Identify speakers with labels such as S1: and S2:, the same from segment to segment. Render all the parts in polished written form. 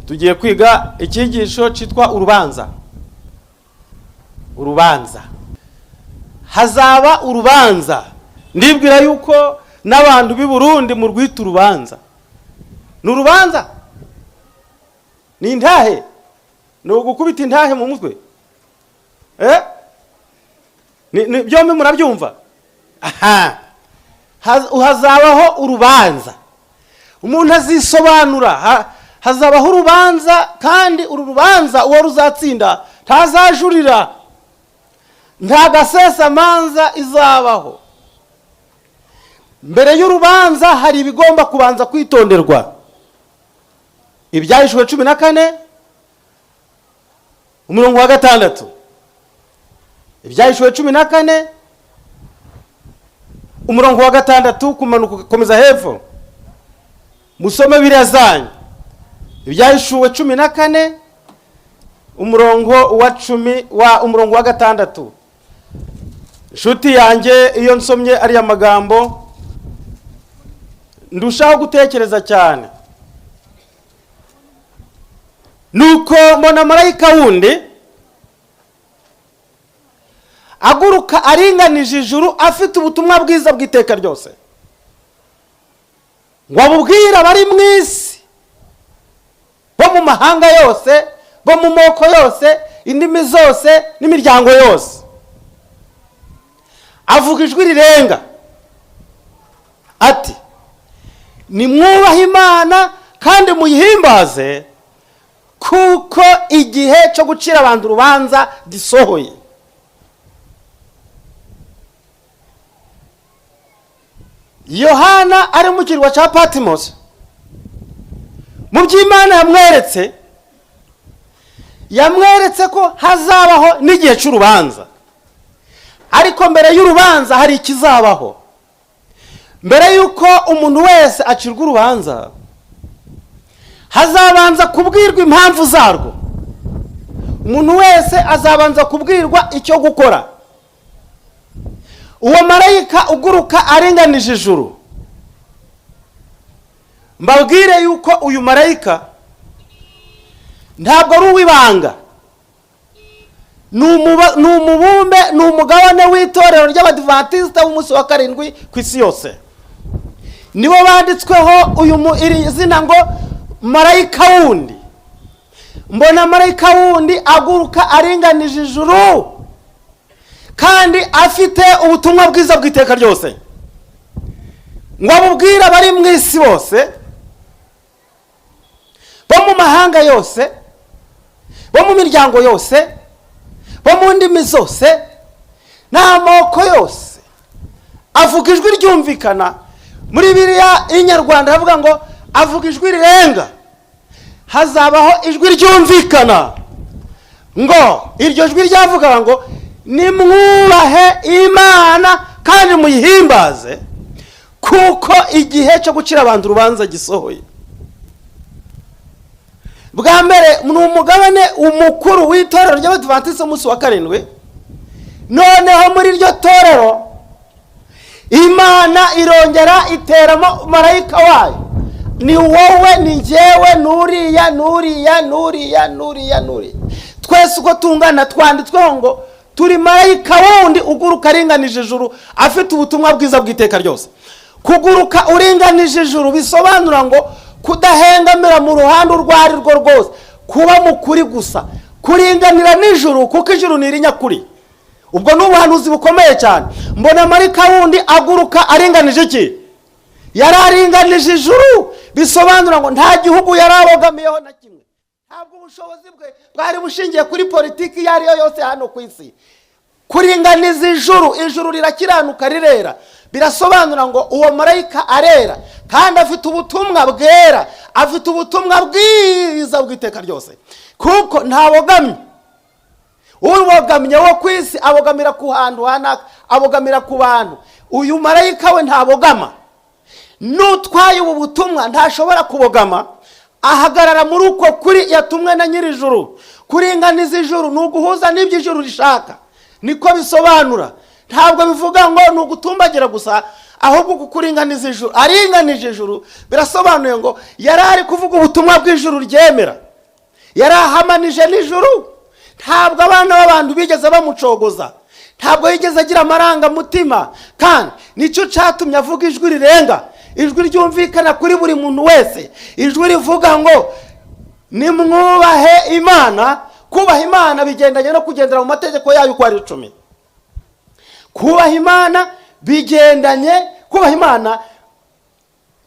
S1: Tugiye kwiga icyigisho cyitwa urubanza. Urubanza, hazaba urubanza. Ndibwira yuko n'abantu b'i Burundi mu rwita urubanza. Ni urubanza, ni intahe, ni ugukubita intahe mu mutwe. Byombi murabyumva. Aha hazabaho urubanza, umuntu azisobanura. Hazabaho urubanza, kandi uru rubanza uwo ruzatsinda ntazajurira, nta gasesamanza izabaho. Mbere y'urubanza hari ibigomba kubanza kwitonderwa. Ibyahishuwe 14, umurongo wa 6. Ibyahishuwe 14, umurongo wa 6, kumanuka ugakomeza hepfo. Musome biriya zanyu. Ibyahishuwe 14, umurongo wa 10 wa umurongo wa 6. Inshuti yanjye, iyo nsomye ariya magambo ndushaho gutekereza cyane. Nuko mbona marayika wundi aguruka aringanije ijuru, afite ubutumwa bwiza bw'iteka ryose, ngo abubwire abari mu isi, bo mu mahanga yose, bo mu moko yose, indimi zose n'imiryango yose. Avuga ijwi rirenga ati: "Nimwubahe Imana kandi muyihimbaze, kuko igihe cyo gucira abantu urubanza gisohoye." Yohana ari mu kirwa cya Patimosi, mu by'Imana yamweretse, yamweretse ko hazabaho n'igihe cy'urubanza. Ariko mbere y'urubanza hari ikizabaho. Mbere y'uko umuntu wese acirwa urubanza, hazabanza kubwirwa impamvu zarwo. Umuntu wese azabanza kubwirwa icyo gukora. Uwo marayika uguruka aringanije ijuru, mbabwire yuko uyu marayika ntabwo ari uw'ibanga. Ni umubumbe, ni umugabane w'itorero ry'Abadivantisita w'umunsi wa karindwi ku isi yose. Nibo banditsweho uyu iri zina ngo marayika wundi. Mbona marayika wundi aguruka aringanije ijuru, kandi afite ubutumwa bwiza bw'iteka ryose, ngo abubwire abari mu isi bose, bo mu mahanga yose, bo mu miryango yose, bo mu ndimi zose n'amoko yose. Avuga ijwi ryumvikana. Muri biriya Inyarwanda avuga ngo avuga ijwi rirenga. Hazabaho ijwi ryumvikana, ngo iryo jwi ryavugaga ngo: "Nimwubahe Imana kandi muyihimbaze, kuko igihe cyo gucira abantu urubanza gisohoye." Bwa mbere ni umugabane umukuru w'itorero ry'Abadivantisiti umunsi wa karindwi. Noneho muri iryo torero Imana irongera iteramo marayika wayo. Ni wowe, ni njyewe, n'uriya, n'uriya, n'uriya, n'uriya, n'uriya, twese uko tungana twanditsweho ngo turi marayika wundi uguruka aringanije ijuru, afite ubutumwa bwiza bw'iteka ryose. Kuguruka uringanije ijuru bisobanura ngo kudahengamira mu ruhande urwo ari rwo rwose, kuba mu kuri gusa, kuringanira n'ijuru, kuko ijuru ni irinyakuri. Ubwo ni ubuhanuzi bukomeye cyane. Mbona marayika wundi aguruka aringanije iki? Yari aringanije ijuru, bisobanura ngo nta gihugu yari abogamiyeho na kimwe. Ntabwo ubushobozi bwe bwari bushingiye kuri politiki iyo ari yo yose hano ku isi. Kuringaniza ijuru, ijuru rirakiranuka, rirera. Birasobanura ngo uwo marayika arera kandi afite ubutumwa bwera, afite ubutumwa bwiza bw'iteka ryose, kuko ntabogamye. Ubogamye wo ku isi abogamira ku hantu hanaka, abogamira ku bantu. Uyu marayika we ntabogama. N'utwaye ubu butumwa ntashobora kubogama, ahagarara muri uko kuri yatumwe na nyir'ijuru. Kuringaniza ijuru ni uguhuza n'ibyo ijuru rishaka, niko bisobanura. Ntabwo bivuga ngo ni ugutumbagira gusa, ahubwo kuringaniza ijuru, aringanije ijuru birasobanuye ngo yari ari kuvuga ubutumwa bw'ijuru ryemera. Yari ahamanije n'ijuru. Ntabwo abana b'abantu bigeze bamucogoza, ntabwo yigeze agira amarangamutima, kandi nicyo cyatumye avuga ijwi rirenga, ijwi ryumvikana kuri buri muntu wese, ijwi rivuga ngo nimwubahe Imana. Kubaha Imana bigendanye no kugendera mu mategeko yayo uko ari 10. Kubaha Imana bigendanye, kubaha Imana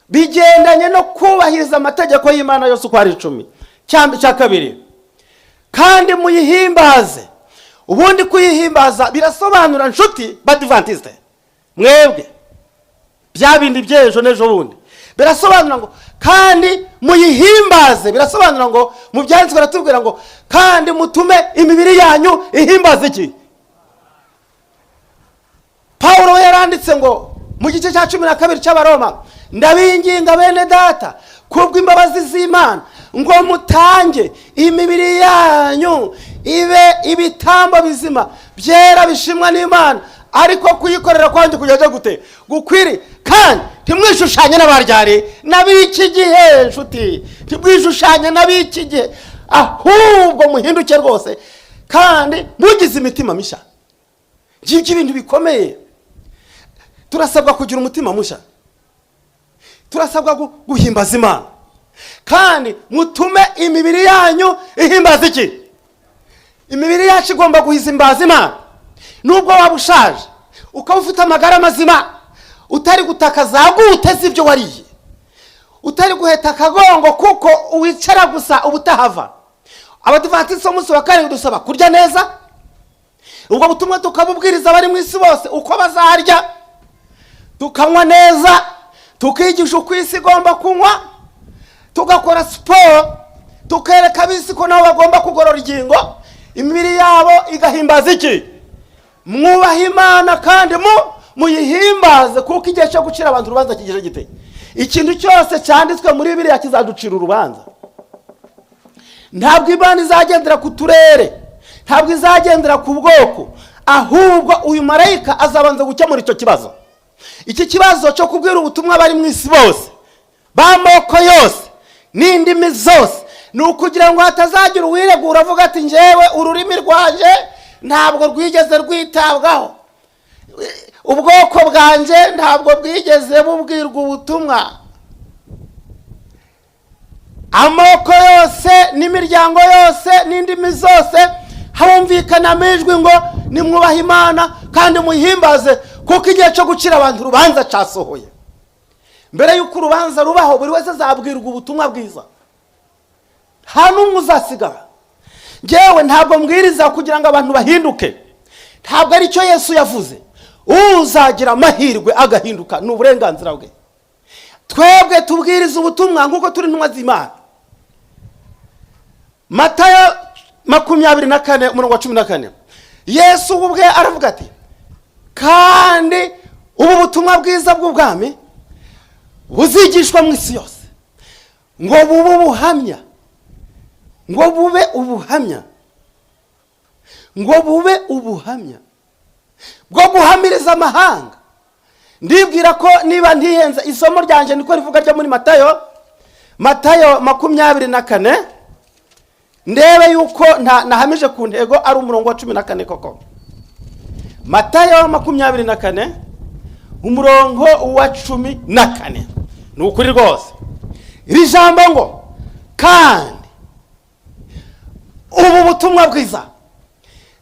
S1: bigendanye no kubahiriza amategeko y'Imana yose uko ari 10. Cya kabiri, kandi muyihimbaze. Ubundi kuyihimbaza birasobanura, nshuti Badivantiste mwebwe, bya bindi by'ejo n'ejo bundi, birasobanura ngo kandi muyihimbaze. Birasobanura ngo mu byanditswe baratubwira ngo kandi mutume imibiri yanyu ihimbaza iki? Pawulo we yaranditse ngo mu gice cya 12 cy'Abaroma: "Ndabinginga bene data, kubw'imbabazi z'Imana, ngo mutange imibiri yanyu ibe ibitambo bizima, byera, bishimwa n'Imana, ariko kuyikorera kwanyu kugeza gute? Gukwiri. Kandi ntimwishushanye n'abaryari n'ab'iki gihe." Nshuti, ntimwishushanye n'ab'iki gihe, ahubwo muhinduke rwose kandi mugize imitima mishya. Ngibyo ibintu bikomeye. Turasabwa kugira umutima mushya, turasabwa guhimbaza Imana. Kandi mutume imibiri yanyu ihimbaza iki? Imibiri yacu igomba guhimbaza Imana. Nubwo waba ushaje, ukaba ufite amagara mazima, utari gutaka za gute z'ibyo wariye, utari guheta akagongo kuko wicara gusa uba utahava, Abadivantisiti b'umunsi wa karindwi dusaba kurya neza. Ubwo butumwa tukabubwiriza abari mu isi bose uko bazarya, tukanywa neza, tukigisha uko isi igomba kunywa, tugakora siporo, tukereka ab'isi ko nabo bagomba kugorora ingingo, imibiri yabo igahimbaza iki? Mwubahe Imana kandi mu muyihimbaze, kuko igihe cyo gucira abantu urubanza kigeze gite? Ikintu cyose cyanditswe muri Biriya kizaducira urubanza. Ntabwo Imana izagendera ku turere, ntabwo izagendera ku bwoko, ahubwo uyu marayika azabanza gukemura icyo kibazo, iki kibazo cyo kubwira ubutumwa bari mu isi bose, b'amoko yose n'indimi zose. Ni ukugira ngo hatazagira uwiregura avuga ati: "Njyewe ururimi rwanjye ntabwo rwigeze rwitabwaho, ubwoko bwanjye ntabwo bwigeze bubwirwa ubutumwa." Amoko yose n'imiryango yose n'indimi zose, humvikanamo ijwi ngo nimwubahe Imana kandi muyihimbaze, kuko igihe cyo gucira abantu urubanza cyasohoye. Mbere y'uko urubanza rubaho, buri wese azabwirwa ubutumwa bwiza, nta n'umwe uzasigara. Ngewe ntabwo mbwiriza kugira ngo abantu bahinduke, ntabwo aricyo Yesu yavuze. Uzagira amahirwe agahinduka ni uburenganzira bwe. Twebwe tubwiriza ubutumwa nk'uko turi intumwa z'Imana. Matayo 24, umurongo wa 14, Yesu ubwe aravuga ati: "Kandi ubu butumwa bwiza bw'ubwami buzigishwa mu isi yose, ngo bube ubuhamya, ngo bube ubuhamya, ngo bube ubuhamya bwo guhamiriza amahanga." Ndibwira ko niba ntihenze, isomo ryanjye niko rivuga ryo muri Matayo 24. Ndebe yuko nahamije ku ntego, ari umurongo wa 14 koko. Matayo 24, umurongo wa 14. Ni ukuri rwose iri jambo ngo kandi ubu butumwa bwiza.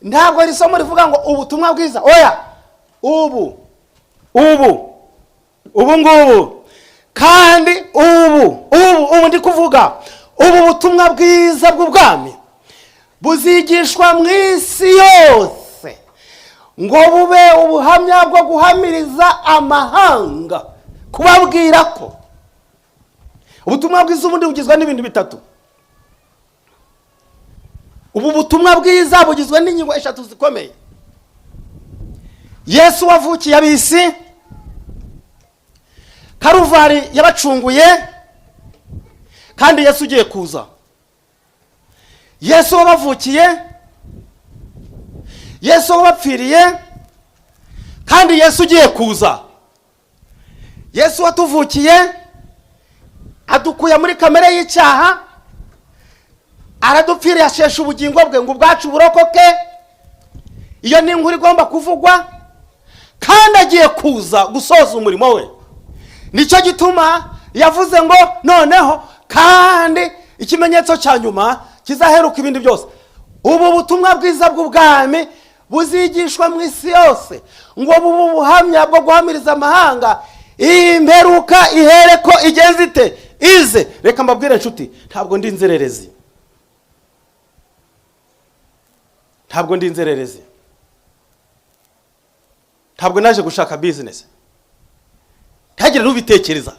S1: Ntabwo iri somo rivuga ngo ubutumwa bwiza, oya. Ubu ubu ubu ngubu, kandi ubu ubu ubu ndi kuvuga, ubu butumwa bwiza bw'ubwami buzigishwa mu isi yose, ngo bube ubuhamya bwo guhamiriza amahanga, kubabwira ko ubutumwa bwiza ubundi bugizwe n'ibintu bitatu. Ubu butumwa bwiza bugizwe n'ingingo eshatu zikomeye: Yesu wavukiye ab'isi, Karuvari yabacunguye, kandi Yesu ugiye kuza. Yesu wabavukiye, Yesu wabapfiriye, kandi Yesu ugiye kuza. Yesu watuvukiye, adukuye muri kamere y'icyaha. Aradupfiriye, ashesha ubugingo bwe ngo ubwacu burokoke. Iyo ni inkuru igomba kuvugwa, kandi agiye kuza gusoza umurimo we. Nicyo gituma yavuze ngo noneho kandi ikimenyetso cya nyuma kizaheruka ibindi byose, ubu butumwa bwiza bw'ubwami buzigishwa mu isi yose ngo bube ubuhamya bwo guhamiriza amahanga, iyi mperuka ihere ko igenze ite? Ize. Reka mbabwire inshuti, ntabwo ndi inzererezi, ntabwo ndi inzererezi, ntabwo naje gushaka business, ntihagire n'ubitekereza.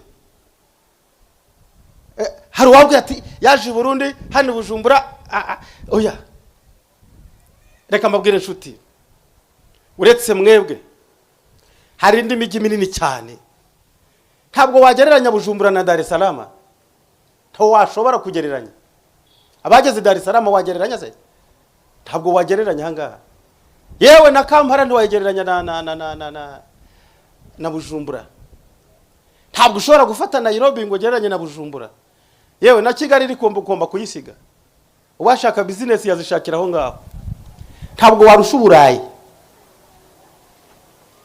S1: Hari uwabwira ati yaje i Burundi, hano i Bujumbura. Oya, reka mbabwire inshuti, uretse mwebwe hari indi mijyi minini cyane. Ntabwo wagereranya Bujumbura na Dar es Salaam, ntabwo washobora kugereranya. Abageze i Dar es Salaam wagereranya se? Ntabwo wagereranya ahangaha. Yewe na Kampala ntiwagereranya na Bujumbura. Ntabwo ushobora gufata Nairobi ngo ugereranye na Bujumbura. Yewe na Kigali iri ugomba kuyisiga. Uwashaka business yazishakira aho ngaho. Ntabwo warusha Uburayi,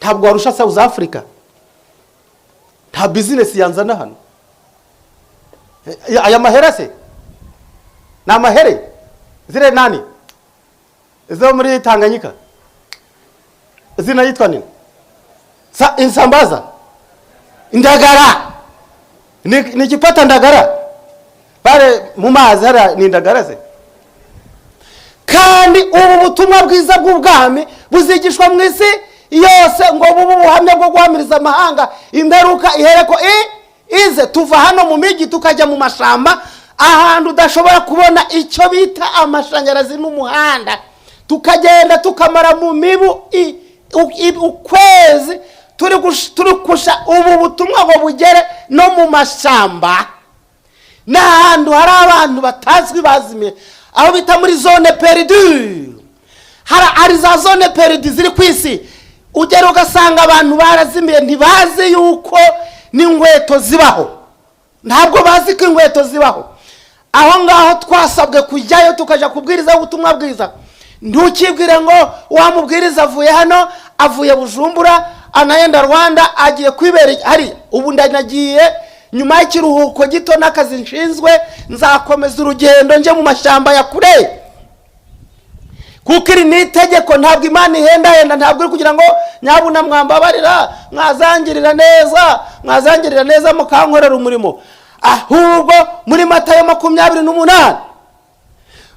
S1: ntabwo warusha South Africa. Nta business yanzana hano. Aya mahera se ni amahere zire nani zo muri Tanganyika zina yitwa nini? Insambaza, indagara, ni igipata ndagara bare mu mazi hariya, ni indagara se? Kandi ubu butumwa bwiza bw'ubwami buzigishwa mu isi yose ngo bube ubuhamya bwo guhamiriza amahanga, imperuka ihereko ize. Tuva hano mu mijyi tukajya mu mashamba, ahantu udashobora kubona icyo bita amashanyarazi n'umuhanda, tukagenda tukamara mu mibu ukwezi turi kusha ubu butumwa ngo bugere no mu mashyamba n'ahantu hari abantu batazwi bazimiye, aho bita muri zone perdue. Hari za zone perdue ziri ku isi, ugera ugasanga abantu barazimiye, ntibazi yuko n'inkweto zibaho, ntabwo bazi ko inkweto zibaho. Aho ngaho twasabwe kujyayo, tukajya kubwiriza ubutumwa bwiza. Ntukibwire ngo wa mubwiriza avuye hano, avuye Bujumbura, anaenda Rwanda, agiye kwibera hariya. Ubu ndanagiye nyuma y'ikiruhuko gito n'akazi nshinzwe, nzakomeza urugendo njye mu mashyamba ya kure, kuko iri ni itegeko. Ntabwo Imana ihendahenda, ntabwo iri kugira ngo nyabuna mwambabarira, mwazangirira neza, mwazangirira neza mukankorera umurimo. Ahubwo muri Matayo 28,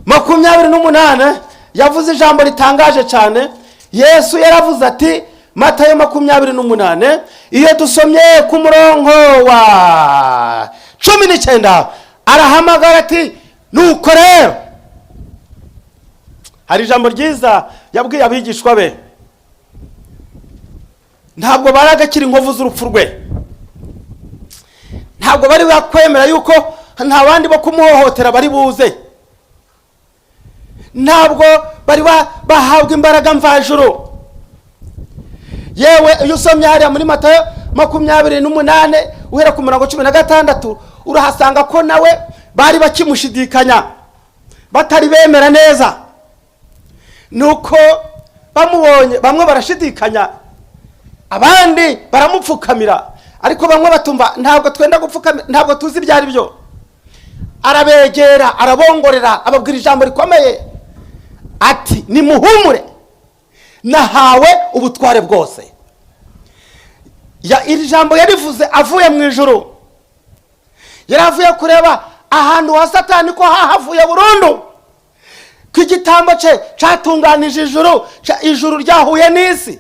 S1: 28, yavuze ijambo ritangaje cyane. Yesu yaravuze ati, Matayo 28, iyo dusomye ku murongo wa 19, arahamagara ati nuko rero. Hari ijambo ryiza yabwiye abigishwa be. Ntabwo bari agakira inkovu z'urupfu rwe, ntabwo bari bakwemera yuko nta bandi bo kumuhohotera bari buze, ntabwo bari bahabwa imbaraga mvajuru. Yewe iyo usomye hariya muri Matayo 28, uhera ku murongo 16, urahasanga ko nawe bari bakimushidikanya, batari bemera neza. Nuko bamubonye, bamwe barashidikanya, abandi baramupfukamira, ariko bamwe batumva ntabwo twenda gupfukamira, ntabwo tuzi ibyo ari byo. Arabegera, arabongorera, ababwira ijambo rikomeye ati nimuhumure, nahawe ubutware bwose. Iri jambo yarivuze avuye mu ijuru, yari avuye kureba ahantu ha Satani ko hahavuye burundu, ko igitambo cye cyatunganije ijuru, ijuru ryahuye n'isi,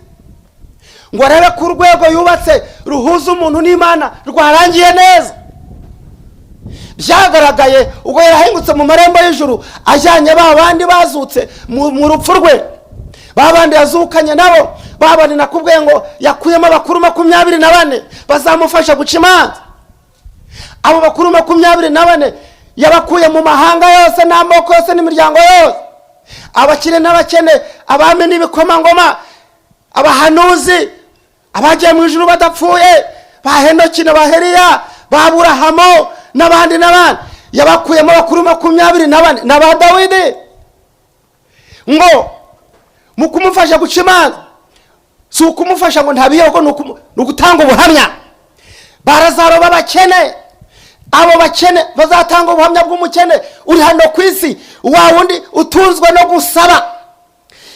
S1: ngo arebe ko urwego yubatse ruhuza umuntu n'Imana rwarangiye neza. Byagaragaye ubwo yarahingutse mu marembo y'ijuru, ajyanye ba bandi bazutse mu rupfu rwe, ba bandi yazukanye nabo, ba bandi nakubwiye ngo yakuyemo abakuru 24 bazamufasha guca imanza. Abo bakuru 24 yabakuye mu mahanga yose n'amoko yose n'imiryango yose, abakire n'abakene, abami n'ibikomangoma, abahanuzi, abagiye mu ijuru badapfuye, ba Henoki na ba Heriya, ba Aburahamu n'abandi n'abandi. Yabakuyemo abakuru 24 na ba Dawidi, ngo mu kumufasha guca imanza, si ukumufasha ngo ntabiyeho, ni ugutanga ubuhamya. Barazaro b'abakene, abo bakene bazatanga ubuhamya bw'umukene uri hano ku isi, wa wundi utunzwe no gusaba.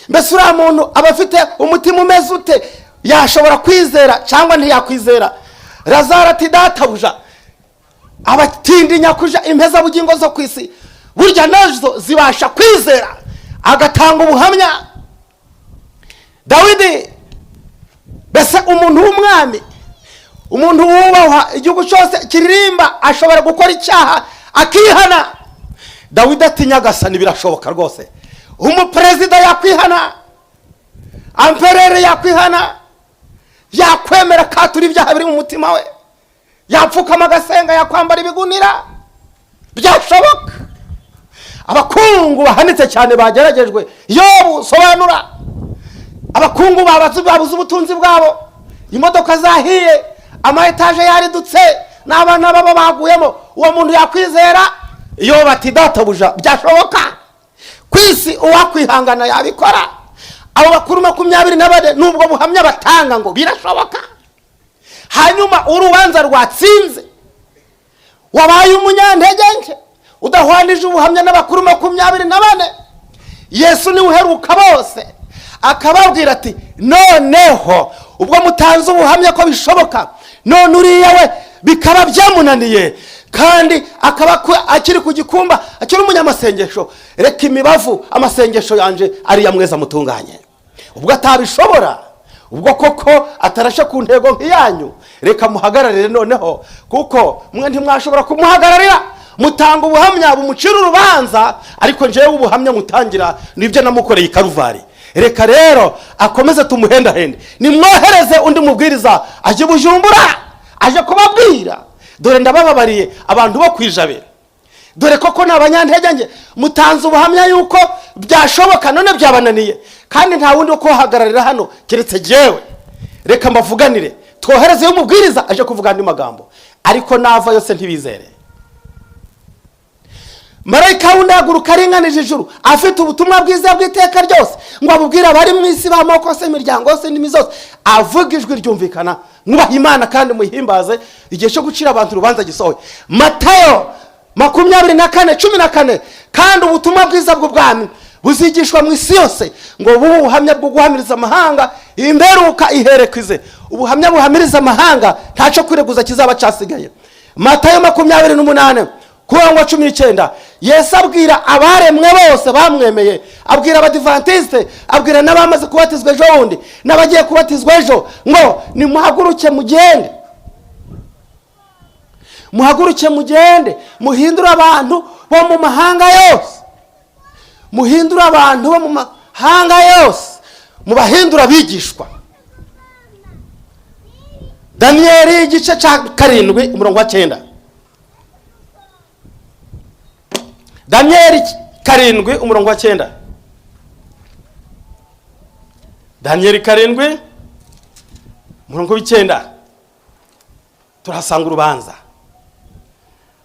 S1: Mbese uriya muntu aba afite umutima umeze ute? Yashobora kwizera cyangwa ntiyakwizera? Lazaro ati: "Databuja, abatindi nyakuja, impezabugingo zo ku isi burya nazo zibasha kwizera." Agatanga ubuhamya. Dawidi, mbese umuntu w'umwami, umuntu wubahwa, igihugu cyose kiririmba, ashobora gukora icyaha akihana? Dawidi ati: "Nyagasani, birashoboka rwose. Umuperezida yakwihana, empereur yakwihana, yakwemera katura ibyaha biri mu mutima we, yapfukama agasenga, yakwambara ibigunira, byashoboka." Abakungu bahanitse cyane bageragejwe, Yobu, sobanura abakungu babuze ubutunzi bwabo, imodoka zahiye, ama étage yaridutse, n'abana babo baguyemo, uwo muntu yakwizera? Iyo bati: "Databuja, byashoboka ku isi, uwakwihangana yabikora." Abo bakuru 24 nubwo buhamya batanga ngo birashoboka. Hanyuma urubanza rwatsinze, wabaye umunyantege nke, udahwanije ubuhamya n'abakuru 24, Yesu niwe uheruka bose, akababwira ati: "Noneho ubwo mutanze ubuhamya ko bishoboka, none uriya we bikaba byamunaniye, kandi akaba akiri ku gikumba, akiri umunyamasengesho, reka imibavu, amasengesho yanje ariya mweza mutunganye. Ubwo atabishobora, ubwo koko atarashe ku ntego nk'iyanyu, reka muhagararire noneho, kuko mwe ntimwashobora kumuhagararira. Mutanga ubuhamya bumucira urubanza, ariko njyewe ubuhamya mutangira nibyo namukoreye i Karuvari. Reka rero akomeze tumuhendahende. Nimwohereze undi mubwiriza ajye Bujumbura, aje kubabwira. Dore ndabababariye abantu bo kwijabira, dore koko ni abanyantege nke. Mutanze ubuhamya yuko byashoboka, none byabananiye, kandi nta wundi wo kubahagararira hano keretse jyewe. Reka mbavuganire." Twoherezeyo umubwiriza aje kuvuga andi magambo, ariko nava yose ntibizere. Marayika wundi ahaguruka aringanije ijuru, afite ubutumwa bwiza bw'iteka ryose, ngo abubwire abari mu isi b'amoko yose, imiryango yose, indimi zose, avuga ijwi ryumvikana: "Mwubahe Imana kandi muhimbaze, igihe cyo gucira abantu urubanza gisohoye." Matayo 24:14: "Kandi ubutumwa bwiza bw'ubwami buzigishwa mu isi yose ngo bube ubuhamya bwo guhamiriza amahanga, imperuka iherekwize." Ubuhamya buhamiriza amahanga, ntacyo kwireguza kizaba cyasigaye. Matayo 28 ku wa 19, Yesu abwira abaremwe bose bamwemeye, abwira Abadivantisite, abwira n'abamaze kubatizwa ejo bundi n'abagiye kubatizwa ejo, ngo: "Nimuhaguruke mugende, muhaguruke mugende, muhindure abantu bo mu mahanga yose, muhindure abantu bo mu mahanga yose, mubahindure abigishwa." Daniyeli igice cya 7, umurongo wa 9. Daniyeli 7, umurongo wa 9. Daniyeli 7, umurongo w'9, turahasanga urubanza.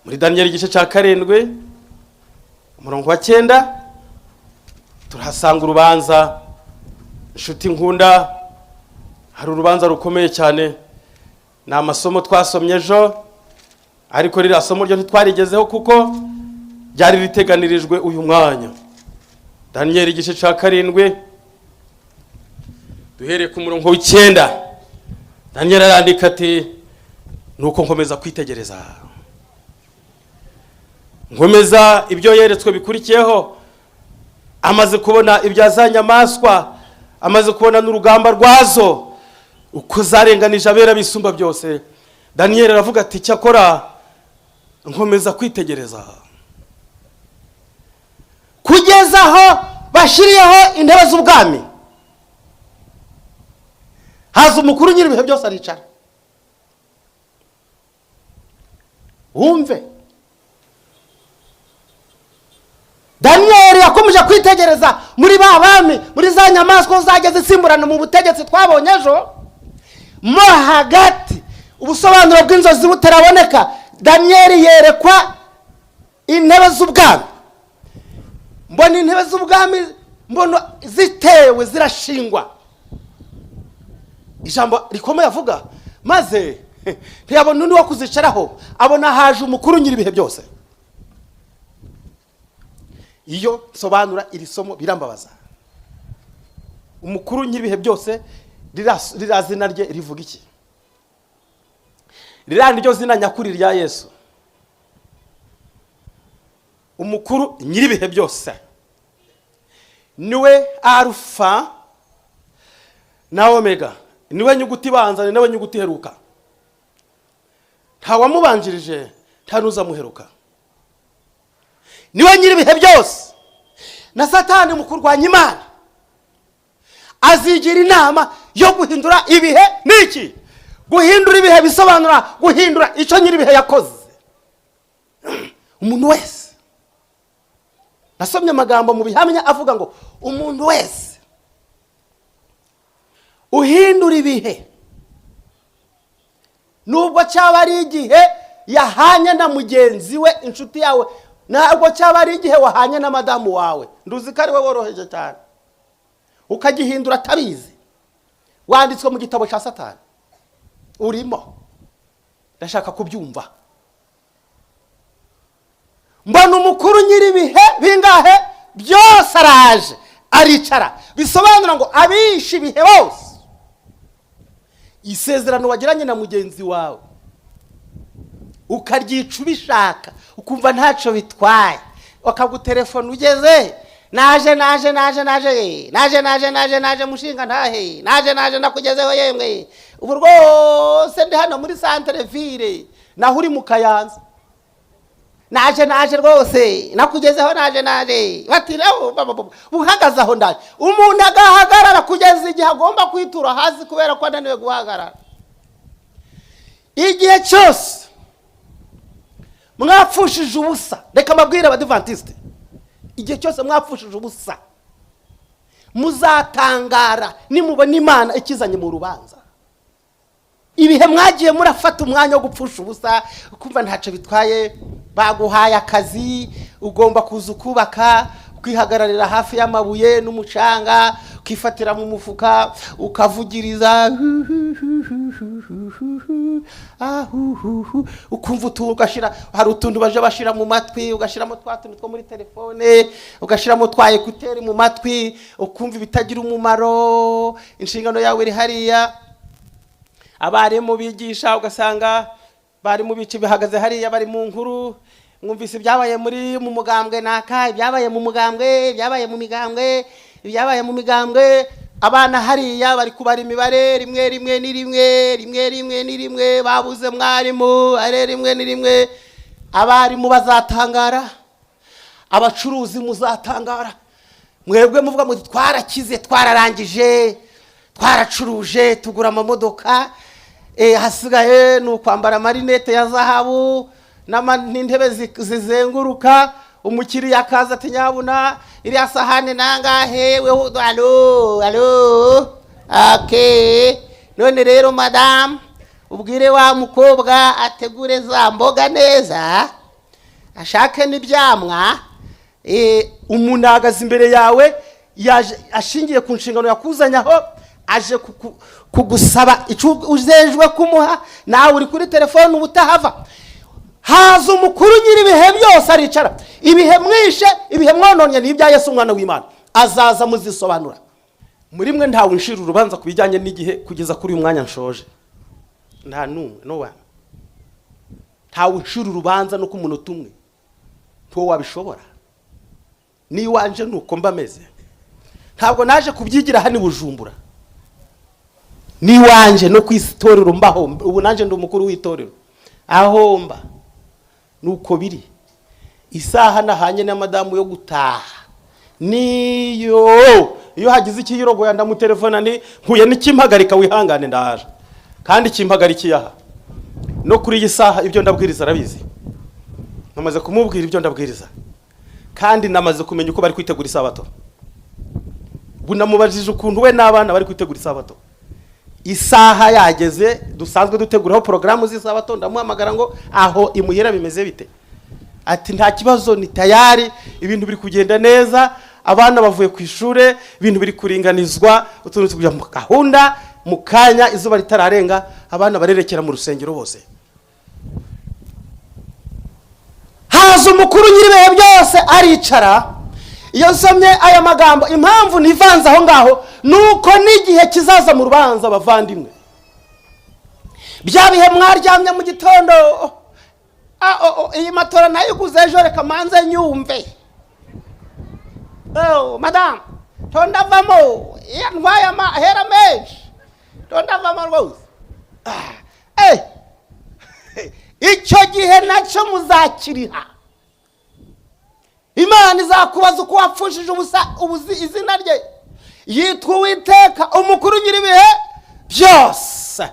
S1: Muri Daniyeli igice cya 7, umurongo wa 9, turahasanga urubanza. Inshuti nkunda, hari urubanza rukomeye cyane. Ni amasomo twasomye ejo, ariko ririya somo ryo ntitwarigezeho kuko ryari riteganirijwe uyu mwanya. Daniyeli igice cya 7, duhereye ku murongo w'9, Daniyeli arandika ati: "Nuko nkomeza kwitegereza, nkomeza ibyo yeretswe bikurikiyeho." Amaze kubona ibya za nyamaswa, amaze kubona n'urugamba rwazo uko zarenganije abera bisumba byose, Daniyeli aravuga ati: "Cyakora nkomeza kwitegereza kugeza aho bashyiriyeho intebe z'ubwami, haza umukuru nyiri ibihe byose aricara." Wumve, Daniyeli yakomeje kwitegereza muri ba bami, muri za nyamaswa zajya zisimburana mu butegetsi twabonye ejo, mo hagati ubusobanuro bw'inzozi butaraboneka, Daniyeli yerekwa. Intebe z'ubwami, mbona intebe z'ubwami, mbona zitewe zirashingwa. Ijambo rikomeye avuga, maze ntiyabona undi wo kuzicaraho, abona haje umukuru nyir'ibihe byose. Iyo nsobanura iri somo birambabaza. Umukuru nyir'ibihe byose, ririya zina rye rivuga iki? Ririya ni ryo zina nyakuri rya Yesu, umukuru nyir'ibihe byose. Niwe Arufa na Omega, niwe nyuguti ibanza, ni nawe nyuguti iheruka. Nta wamubanjirije, nta n'uzamuheruka. Niwe nyir'ibihe byose. Na Satani mu kurwanya Imana azigira inama yo guhindura ibihe. Ni iki guhindura ibihe? Bisobanura guhindura icyo nyir'ibihe yakoze. Umuntu wese, nasomye amagambo mu Bihamya avuga ngo umuntu wese uhindura ibihe, nubwo cyaba ari igihe yahanye na mugenzi we, inshuti yawe, ntabwo cyaba ari igihe wahanye na madamu wawe, nduzi ko ari we woroheje cyane, ukagihindura atabizi, wanditswe mu gitabo cya Satani, urimo. Ndashaka kubyumva. Mbona umukuru nyir'ibihe bingahe byose araje aricara. Bisobanura ngo abishe ibihe bose, isezerano wagiranye na mugenzi wawe ukaryica ubishaka, ukumva ntacyo bitwaye, bakagutelefona: "Ugeze?" "Naje, naje, naje, naje, naje, naje, naje, naje, mushinga ntahe, naje, naje, nakugezeho yemwe, ubu rwose ndi hano muri centre ville." Naho uri mu Kayanza. "Naje, naje rwose, nakugezeho, naje, naje." Bati: "Nawe uhagaze aho?" "Ndaje." Umuntu agahagarara kugeza igihe agomba kwitura hasi kubera ko ananiwe guhagarara. Igihe cyose mwapfushije ubusa, reka mbabwire Abadivantisite, igihe cyose mwapfushije ubusa, muzatangara nimubona Imana ikizanye mu rubanza. Ibihe mwagiye murafata umwanya wo gupfusha ubusa, ukumva ntacyo bitwaye, baguhaye akazi, ugomba kuza ukubaka, ukihagararira hafi y'amabuye n'umucanga, ukifatira mu mufuka, ukavugiriza, ukumva utuntu ugashyira, hari utuntu baje bashyira mu matwi, ugashyiramo twa tuntu two muri telefone, ugashyiramo twa écouteurs mu matwi, ukumva ibitagira umumaro. Inshingano yawe iri hariya, abarimu bigisha, ugasanga bari mu bice bihagaze hariya, bari mu nkuru: "Mwumvise ibyabaye muri mu mugambwe naka, ibyabaye mu mugambwe, ibyabaye mu migambwe, ibyabaye mu migambwe." Abana hariya bari kubara imibare: rimwe rimwe ni rimwe, rimwe rimwe ni rimwe, babuze mwarimu, are rimwe ni rimwe. Abarimu bazatangara, abacuruzi muzatangara. Mwebwe muvuga muti: "Twarakize, twararangije, twaracuruje, tugura amamodoka, hasigaye ni ukwambara amarinete ya zahabu n'intebe zizenguruka." Umukiriya akaza ati: "Nyabuna iriya sahane nangahe?" Weho: "Allô, allô, okay. None rero madamu, ubwire wa mukobwa ategure za mboga neza, ashake n'ibyamwa." Umuntu ahagaze imbere yawe, yaje ashingiye ku nshingano yakuzanye aho, aje kugusaba icyo ujejwe kumuha, nawe uri kuri telefone uba utahava. Haza umukuru nyir'ibihe byose aricara. Ibihe mwishe, ibihe mwononye ni ibya Yesu umwana w'Imana, azaza muzisobanura. Muri mwe ntawe unshira urubanza ku bijyanye n'igihe kugeza kuri uyu mwanya nshoje. Nta n'umwe, no one, ntawe unshira urubanza no ku munota umwe. Ntuwo wabishobora. N'iwanje ni uko mba meze. Ntabwo naje kubyigira hano i Bujumbura, n'iwanje no ku itorero mbaho. Ubu nanjye ndi umukuru w'itorero aho mba, ni uko biri. Isaha nahanye na madamu yo gutaha niyo. Iyo hagize ikiyirogoya ndamutelefona: "Ni mpuye n'ikimpagarika, wihangane, ndaje." Kandi kimpagarikiye aha no kuri iyi saha, ibyo ndabwiriza arabizi. Namaze kumubwira ibyo ndabwiriza, kandi namaze kumenya uko bari kwitegura isabato. Ubu namubajije ukuntu we n'abana bari kwitegura isabato. Isaha yageze dusanzwe duteguraho porogaramu z'isabato, ndamuhamagara ngo: "Aho imuhira bimeze bite?" Ati nta kibazo, ni tayari, ibintu biri kugenda neza, abana bavuye ku ishuri, ibintu biri kuringanizwa, utuntu turi kujya mu gahunda. Mu kanya izuba ritararenga, abana barerekera mu rusengero bose. Haza umukuru nyir'ibihe byose aricara. Iyo nsomye aya magambo, impamvu ntivanze aho ngaho ni uko n'igihe kizaza mu rubanza, bavandimwe, bya bihe mwaryamye mu gitondo, "Ah, oh, oh, iyi matora nayiguze ejo, reka manze nyumve. Oh, madamu, tondavamo iyo ntwaye amahera menshi, tondavamo rwose." Ah, eh. Icyo gihe nacyo muzakiriha. Imana izakubaza uko wapfushije ubusa ubuzi izina rye. Yitwa Uwiteka umukuru nyir'ibihe byose.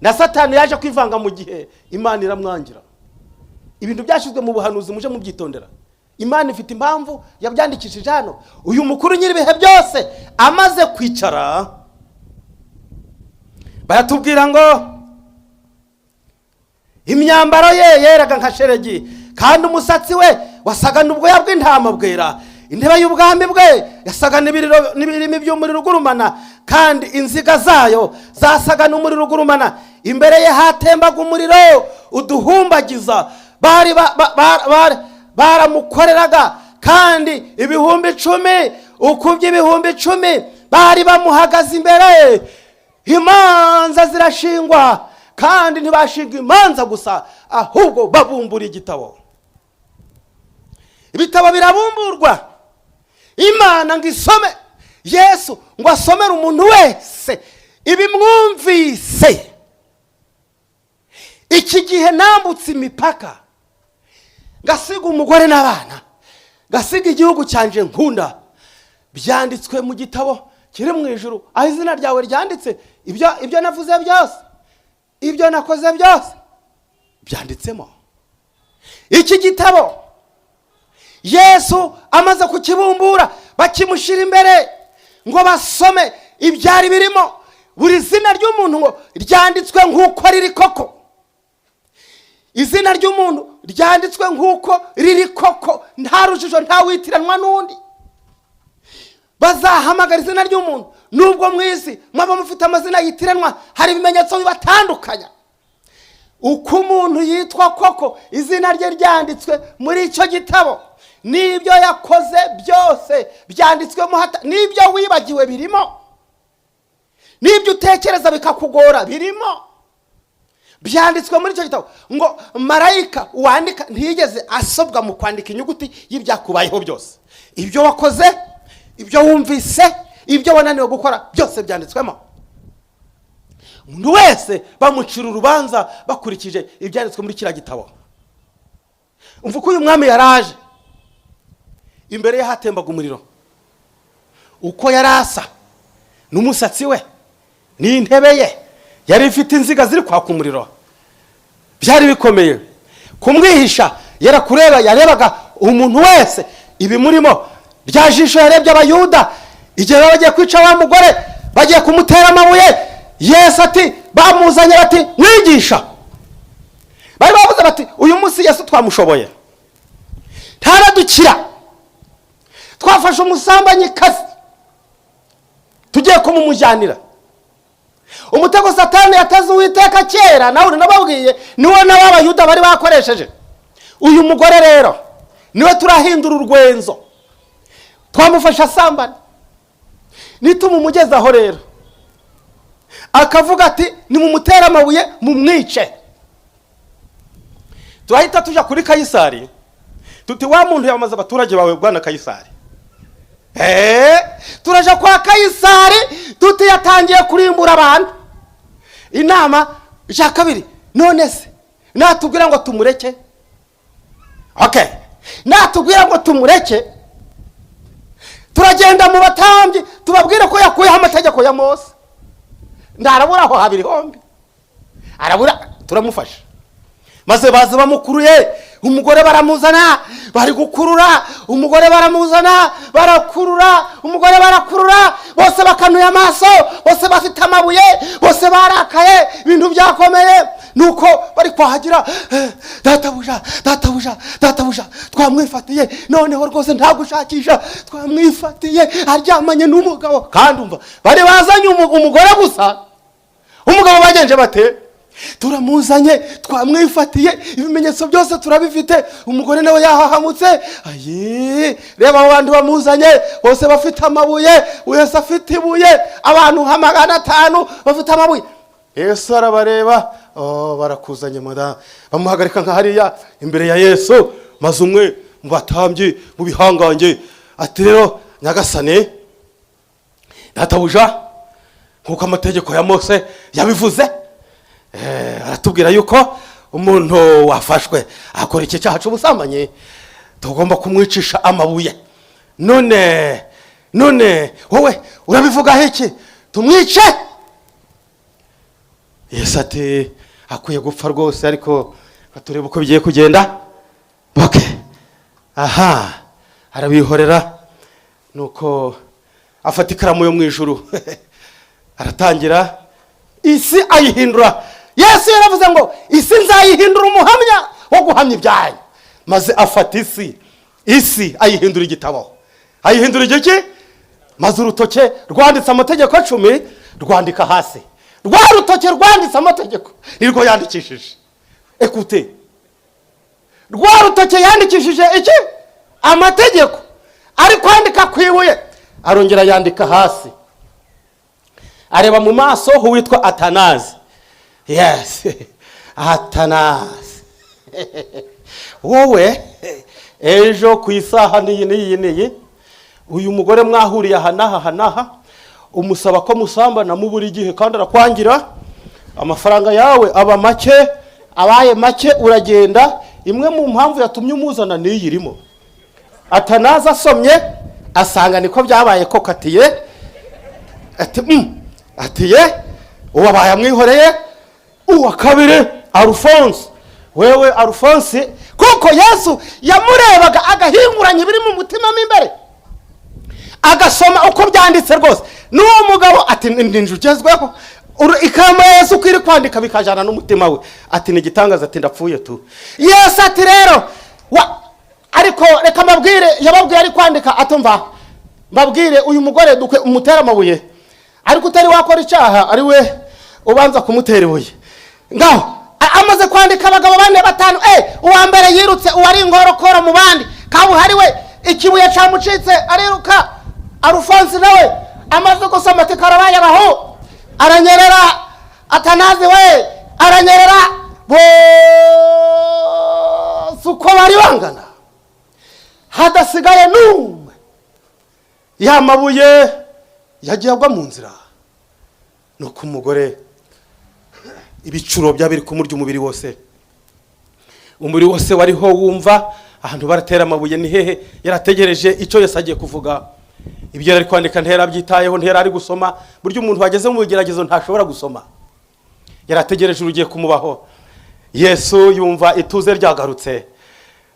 S1: Na Satani yaje kwivanga mu gihe, Imana iramwangira. Ibintu byashyizwe mu buhanuzi muje mubyitondera. Imana ifite impamvu yabyandikishije hano. Uyu mukuru nyir'ibihe byose amaze kwicara, baratubwira ngo imyambaro ye yeraga nka sheregi, kandi umusatsi we wasaga n'ubwoya bw'intama bwera. Intebe y'ubwami bwe yasaga n'ibirimi by'umuriro ugurumana, kandi inziga zayo zasaga n'umuriro ugurumana. Imbere ye hatembaga umuriro uduhumbagiza. Bari baramukoreraga, kandi 10,000 ukubye 10,000 bari bamuhagaze imbere. Imanza zirashingwa, kandi ntibashinga imanza gusa, ahubwo babumbura igitabo. Ibitabo birabumburwa, Imana ngo isome, Yesu ngo asomere umuntu wese ibimwumvise. Iki gihe nambutse imipaka, ngasiga umugore n'abana, ngasiga igihugu cyanje nkunda, byanditswe mu gitabo kiri mu ijuru aho izina ryawe ryanditse. Ibyo navuze byose, ibyo nakoze byose byanditsemo. Iki gitabo Yesu amaze kukibumbura, bakimushyira imbere ngo basome ibyari birimo, buri zina ry'umuntu ngo ryanditswe nk'uko riri koko. Izina ry'umuntu ryanditswe nk'uko riri koko, nta rujijo, nta witiranwa n'undi. Bazahamagara izina ry'umuntu. Nubwo mu isi mwaba mufite amazina yitiranwa, hari ibimenyetso bibatandukanya. Uko umuntu yitwa koko, izina rye ryanditswe muri icyo gitabo, n'ibyo yakoze byose byanditswemo, n'ibyo wibagiwe birimo, n'ibyo utekereza bikakugora birimo, byanditswe muri icyo gitabo. Ngo marayika wandika ntiyigeze asobwa mu kwandika inyuguti y'ibyakubayeho byose. Ibyo wakoze, ibyo wumvise, ibyo wananiwe gukora, byose byanditswemo. Umuntu wese bamucira urubanza bakurikije ibyanditswe muri kiriya gitabo. Umva uko uyu mwami yaraje, imbere ye hatembaga umuriro. Uko yari asa n'umusatsi we n'intebe ye yari ifite inziga ziri kwaka umuriro, byari bikomeye kumwihisha. Yarakureba, yarebaga umuntu wese ibimurimo. Rya jisho yarebye Abayuda igihe baba bagiye kwica wa mugore, bagiye kumutera amabuye, Yesu ati, bamuzanye bati: "Mwigisha." Bari bavuze bati: "Uyu munsi Yesu twamushoboye, ntaradukira. Twafashe umusambanyikazi, tugiye kumumujyanira." Umutego Satani yateze Uwiteka kera, nawe nababwiye, niwo nawe Abayuda bari bakoresheje. Uyu mugore rero niwe turahindura urwenzo, twamufashe asambana. Nitumumugezaho rero akavuga ati: "Nimumutere amabuye mumwice," turahita tujya kuri Kayisari tuti: "Wa muntu yamaze abaturage bawe, bwana Kayisari." Turaja kwa Kayisari tuti: "Yatangiye kurimbura abantu." Inama ya kabiri: none se natubwira ngo tumureke? Okay, natubwira ngo tumureke, turagenda mu batambyi tubabwire ko yakuyeho amategeko ya Mose. Ndarabura aho habiri hombi arabura, turamufasha. Maze baza bamukuruye, umugore baramuzana, bari gukurura umugore, baramuzana, barakurura umugore, barakurura, bose bakanuye amaso, bose bafite amabuye, bose barakaye, ibintu byakomeye. Nuko bari kwahagira, "Databuja, databuja, databuja, twamwifatiye noneho rwose, nta gushakisha, twamwifatiye aryamanye n'umugabo." Kandi umva, bari bazanye umugore gusa, umugabo bagenje bate? "Turamuzanye, twamwifatiye, ibimenyetso byose turabifite." Umugore nawe yahahamutse. Ayi, reba abo bantu bamuzanye bose bafite amabuye, wese afite ibuye, abantu nka 500 bafite amabuye. Yesu arabareba. "Oh, barakuzanye madamu." Bamuhagarika nka hariya imbere ya Yesu. Maze umwe mu batambyi, mu bihangange, ati: "Rero nyagasani, databuja, nk'uko amategeko ya Mose yabivuze, aratubwira yuko umuntu wafashwe akora iki cyaha cy'ubusambanyi tugomba kumwicisha amabuye. None wowe urabivugaho iki? Tumwice?" Yesu ati: "Akwiye gupfa rwose, ariko turebe uko bigiye kugenda." Boke aha arabihorera. Nuko afata ikaramu yo mu ijuru, aratangira, isi ayihindura. Yesu yaravuze ngo: "Isi nzayihindura umuhamya wo guhamya ibyanyu." Maze afata isi, isi ayihindura igitabo. Ayihindura igiki? Maze urutoke rwanditse amategeko 10 rwandika hasi. Rwa rutoke rwanditse amategeko nirwo yandikishije. Écoutez, rwa rutoke yandikishije iki? Amategeko. Ari kwandika ku ibuye, arongera yandika hasi, areba mu maso h'uwitwa Atanazi. "Yes, Atanazi, wowe ejo ku isaha n'iyi n'iyi n'iyi, uyu mugore mwahuriye aha n'aha aha n'aha, umusaba ko musambana mu buri gihe kandi arakwangira. Amafaranga yawe aba make, abaye make uragenda. Imwe mu mpamvu yatumye umuzana n'iyi irimo." Atanazi asomye asanga niko byabaye koko. Atiye, ati atiye, uwo abaye amwihoreye. Uwa kabiri, Arufonse, wewe Arufonse, kuko Yesu yamurebaga agahinguranya ibiri mu mutima mo imbere, agasoma uko byanditse rwose. N'uwo mugabo ati: "Ni inzu ugezweho." Ikaramu ya Yesu uko iri kwandika bikajyana n'umutima we. Ati: "Ni igitangaza." Ati: "Ndapfuye tu." Yesu ati: "Rero ariko reka mbabwire." Yababwiye ari kwandika, atumva: "Mbabwire, uyu mugore dukwe umutere amabuye, ariko utari wakora icyaha ari we ubanza kumutera ibuye." Ngaho amaze kwandika, abagabo bane, batanu, uwa mbere yirutse, uwari inkorokoro mu bandi kabuhariwe, ikibuye cyamucitse ariruka. Arufonsi nawe amaze gusoma ati: "Karabaye abaho." Aranyerera. Atanazi we aranyerera. Bose uko bari bangana hadasigaye n'umwe, ya mabuye yagiye agwa mu nzira. Nuko umugore, ibicuro byaba biri kumurya umubiri wose, umubiri wose wariho wumva ahantu baratera amabuye ni hehe. Yarategereje icyo Yesu agiye kuvuga. Ibyo yari kwandika ntiyarabyitayeho, ntiyari ari gusoma. Burya umuntu wageze mu bigeragezo ntashobora gusoma. Yarategereje urugiye kumubaho. Yesu yumva ituze ryagarutse,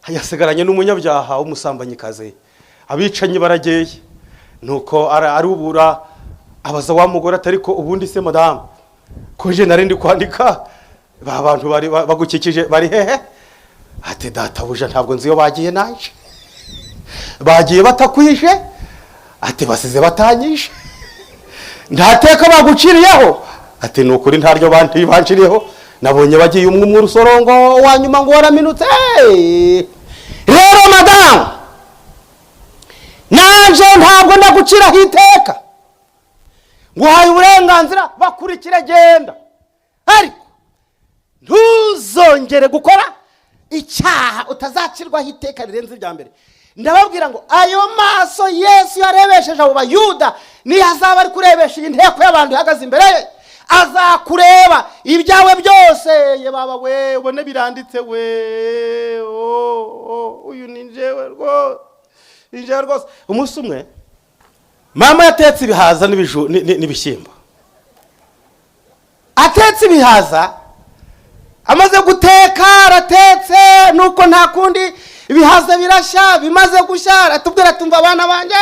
S1: yasigaranye n'umunyabyaha w'umusambanyikazi, abicanyi barageye. Nuko arubura, abaza wa mugore ati: "Ariko ubundi se madamu, ko je nari ndi kwandika, ba bantu bari bagukikije bari hehe?" Ati: "Databuja, ntabwo nzi iyo bagiye naje. Bagiye batakwishe?" Ati: "Basize batanyishe." "Nta teka baguciriyeho?" Ati: "Ni ukuri ntaryo banciriyeho. Nabonye bagiye umwe umwe, urusorongo wa nyuma ngo waraminutse. Rero madamu, naje ntabwo ndaguciraho iteka, nguhaye uburenganzira, bakurikire, genda, ariko ntuzongere gukora icyaha utazacirwaho iteka rirenze irya mbere." Ndababwira ngo ayo maso Yesu yarebesheje abo Bayuda niyo azaba ari kurebesha iyi nteko y'abantu ihagaze imbere ye. Azakureba ibyawe byose, ye baba we, ubone biranditse we. Oh, oh, uyu ni njyewe rwose, ni njyewe rwose. Umunsi umwe mama yatetse ibihaza n'ibishyimbo. Atetse ibihaza, amaze guteka, aratetse, nuko nta kundi ibihaza birashya. Bimaze gushya aratubwira: "Tumva abana banjye,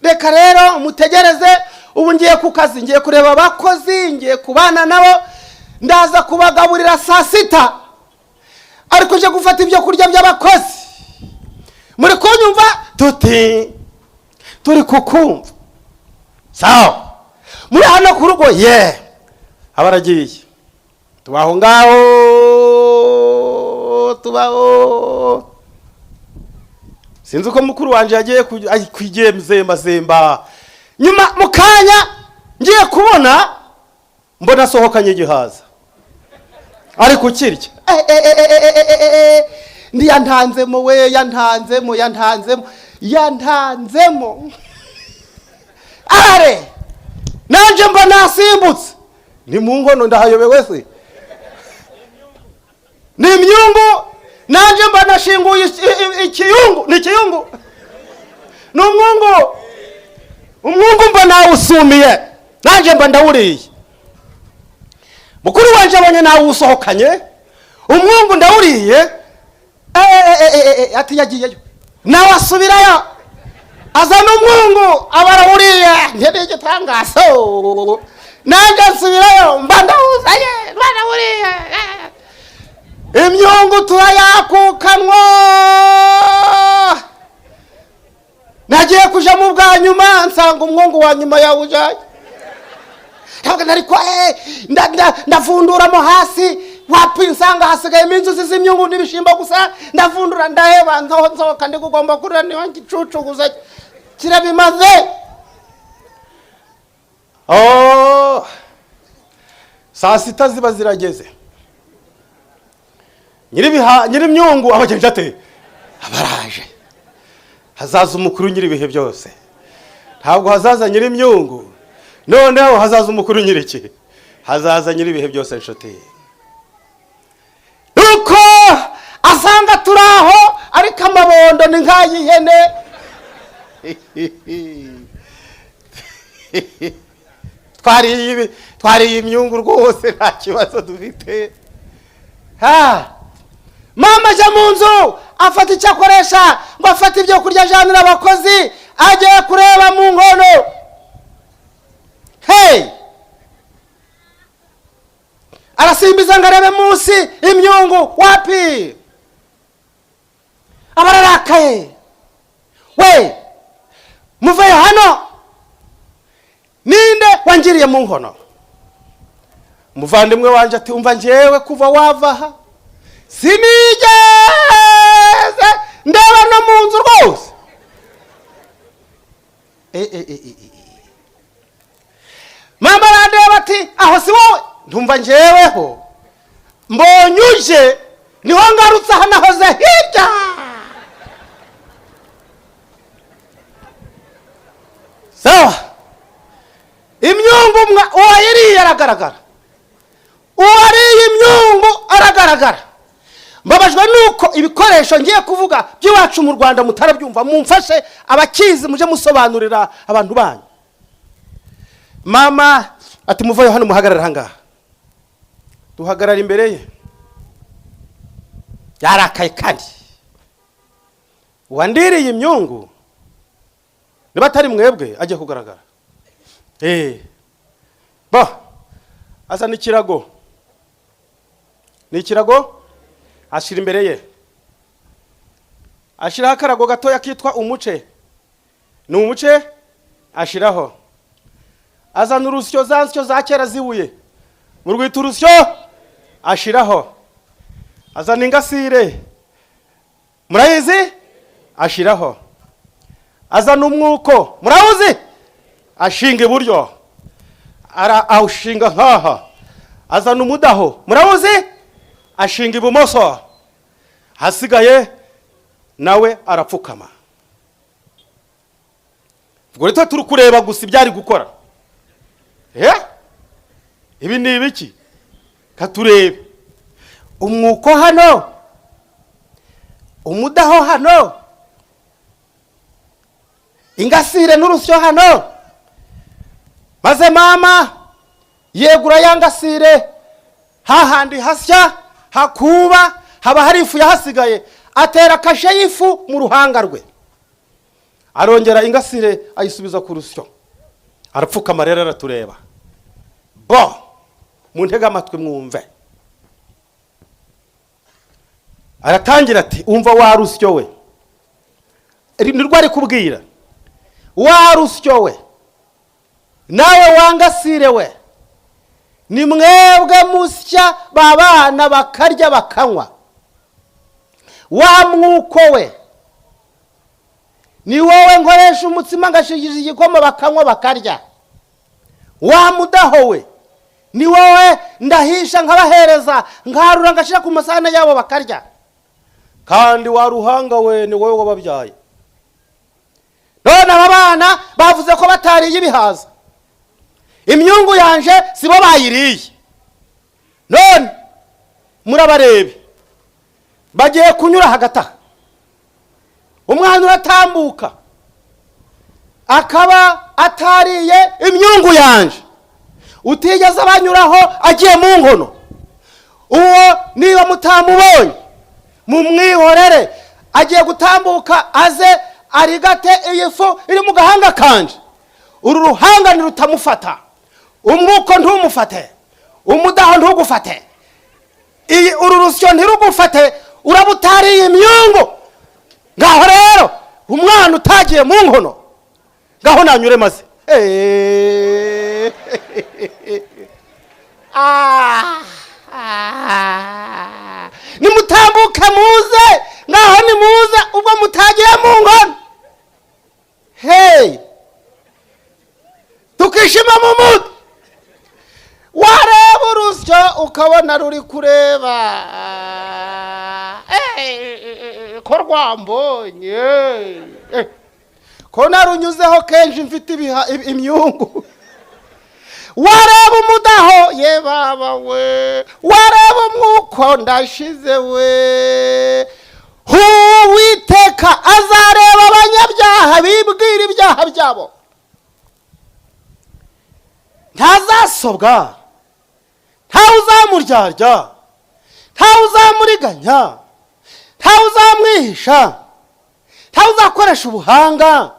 S1: reka rero mutegereze, ubu ngiye ku kazi, ngiye kureba abakozi, ngiye kubana nabo." Ndaza kubagaburira saa sita, ariko uje gufata ibyo kurya by'abakozi. Muri kunyumva?" Tuti: "Turi kukumva." "Sawa, muri hano ku rugo?" "Ye." Aba aragiye, tubaho ngaho, tubaho. Sinzi uko mukuru wanjye yagiye kwigenzembazemba. Nyuma mu kanya ngiye kubona, mbona asohokanye igihaza, ari kukirya. Ndi yantanzemo we, yantanzemo, yantanzemo, yantanzemo. Are nanjye mba nasimbutse, ni mu nkono, ndahayobewe se ni imyungu? Nanjye mba nashinguye ikiyungu, ni ikiyungu, ni umwungu. Umwungu mba nawusumiye, nanjye mba ndawuriye. Mukuru wanjye abonye nawusohokanye, umwungu ndawuriye. Ati yagiyeyo nawe, asubirayo, azana umwungu, aba arawuriye. Nkeneye igitangazo. Nanjye nsubirayo, mba ndawuzanye, mba ndawuriye. Imyungu turayakukanwa. Nagiye kuja mu bwa nyuma, nsanga umwungu wa nyuma yawujanye. Ntabwo nari ko ndavunduramo hasi, wapi, nsanga hasigayemo inzuzi z'imyungu n'ibishimbo gusa. Ndavundura, ndaheba, nsoho nsohoka ndi kugomba kurira, niba gicucu gusa kirabimaze. Oh, saa sita ziba zirageze, nyiribiha nyir'imyungu abagenje ate? Abaraje. Hazaza umukuru nyir'ibihe byose. Ntabwo hazaza nyir'imyungu, noneho hazaza umukuru nyir'iki? Hazaza nyir'ibihe byose. Nshuti, nuko asanga turi aho, ariko amabondo ni nk'ay'ihene. Twariye imyungu rwose, nta kibazo dufite. Ha mama ajya mu nzu, afata icyo akoresha ngo afate ibyo kurya ajyanira abakozi. Agiye kureba mu nkono, hey, arasimbiza ngo arebe munsi, imyungu wapi. Aba ararakaye we: "Muveyo hano, ninde wangiriye mu nkono?" Umuvandimwe wanjye ati: "Umva, njyewe kuva wava aha sinigeze ndeba no mu nzu rwose." Mama arandeba ati: "Aho si wowe?" Ntumva, njyeweho mbonye uje, niho ngarutse aha, nahoze hirya. Sawa, imyungu uwayiriye aragaragara, uwariye imyungu aragaragara. Mbabajwe nuko ibikoresho ngiye kuvuga by'iwacu mu Rwanda mutarabyumva. Mumfashe, abakizi muje musobanurira abantu banyu. Mama ati: "Muvayo hano, muhagarare ahangaha." Duhagarara imbere ye, yarakaye. Kandi uwandiriye imyungu, niba atari mwebwe, agiye kugaragara. Bo azana ikirago, ni ikirago, ashyira imbere ye, ashyiraho akarago gatoya kitwa umuce, ni umuce, ashyiraho. Azana urusyo, za nsyo za kera zibuye, murwita urusyo, ashyiraho. Azana ingasire, murayizi, ashyiraho. Azana umwuko, murawuzi, ashinga iburyo, awushinga nkaha. Azana umudaho, murawuzi, ashinga ibumoso. Hasigaye nawe arapfukama. Ubwo rero turi kureba gusa ibyo ari gukora. Ibi ni ibiki? Katurebe: umwuko hano, umudaho hano, ingasire n'urusyo hano. Maze mama yegura ya ngasire, hahandi hasya hakuba haba hari ifu yahasigaye, atera kashe y'ifu mu ruhanga rwe, arongera ingasire ayisubiza ku rusyo, arapfukama rero aratureba. Bo Mu ntege amatwi mwumve. Aratangira ati: "Umva wa rusyo we." Nirwo ari kubwira: "Wa rusyo we, nawe wangasire we, ni mwebwe musya babana bakarya bakanywa. Wa mwuko we, ni wowe nkoresha umutsima ngashigisha igikoma bakanywa bakarya. Wa mudaho we, ni wowe ndahisha nkabahereza, nkarura ngashyira ku masahani yabo bakarya. Kandi wa ruhanga we, ni wowe wababyaye. None aba bana bavuze ko batariye ibihaza, imyungu yanje si bo bayiriye. None murabarebe, bagiye kunyura hagati aha. Umwana uratambuka akaba atariye imyungu yanje, utigeze abanyuraho agiye mu nkono, uwo niba mutamubonye mumwihorere. Agiye gutambuka aze arigate iyi fu iri mu gahanga kanje. Uru ruhanga ntirutamufata, umwuko ntumufate, umudaho ntugufate, iyi uru rusyo ntirugufate, uraba utariye imyungu. Ngaho rero umwana utagiye mu nkono, ngaho nanyure maze." Ah, ah. Nimutambuke muze, ngaho nimuze ubwo mutagiye mu nkono. Hey, tukishima mu mutwe. Wareba urusyo ukabona ruri kureba ko rwambonye, ko narunyuzeho kenshi mfite imyungu. Wareba umudaho, ye baba we, wareba umwuko, ndashize we. Uwiteka azareba abanyabyaha bibwira ibyaha byabo, ntazasobwa, ntawe uzamuryarya, ntawe uzamuriganya, ntawe uzamwihisha, ntawe uzakoresha ubuhanga,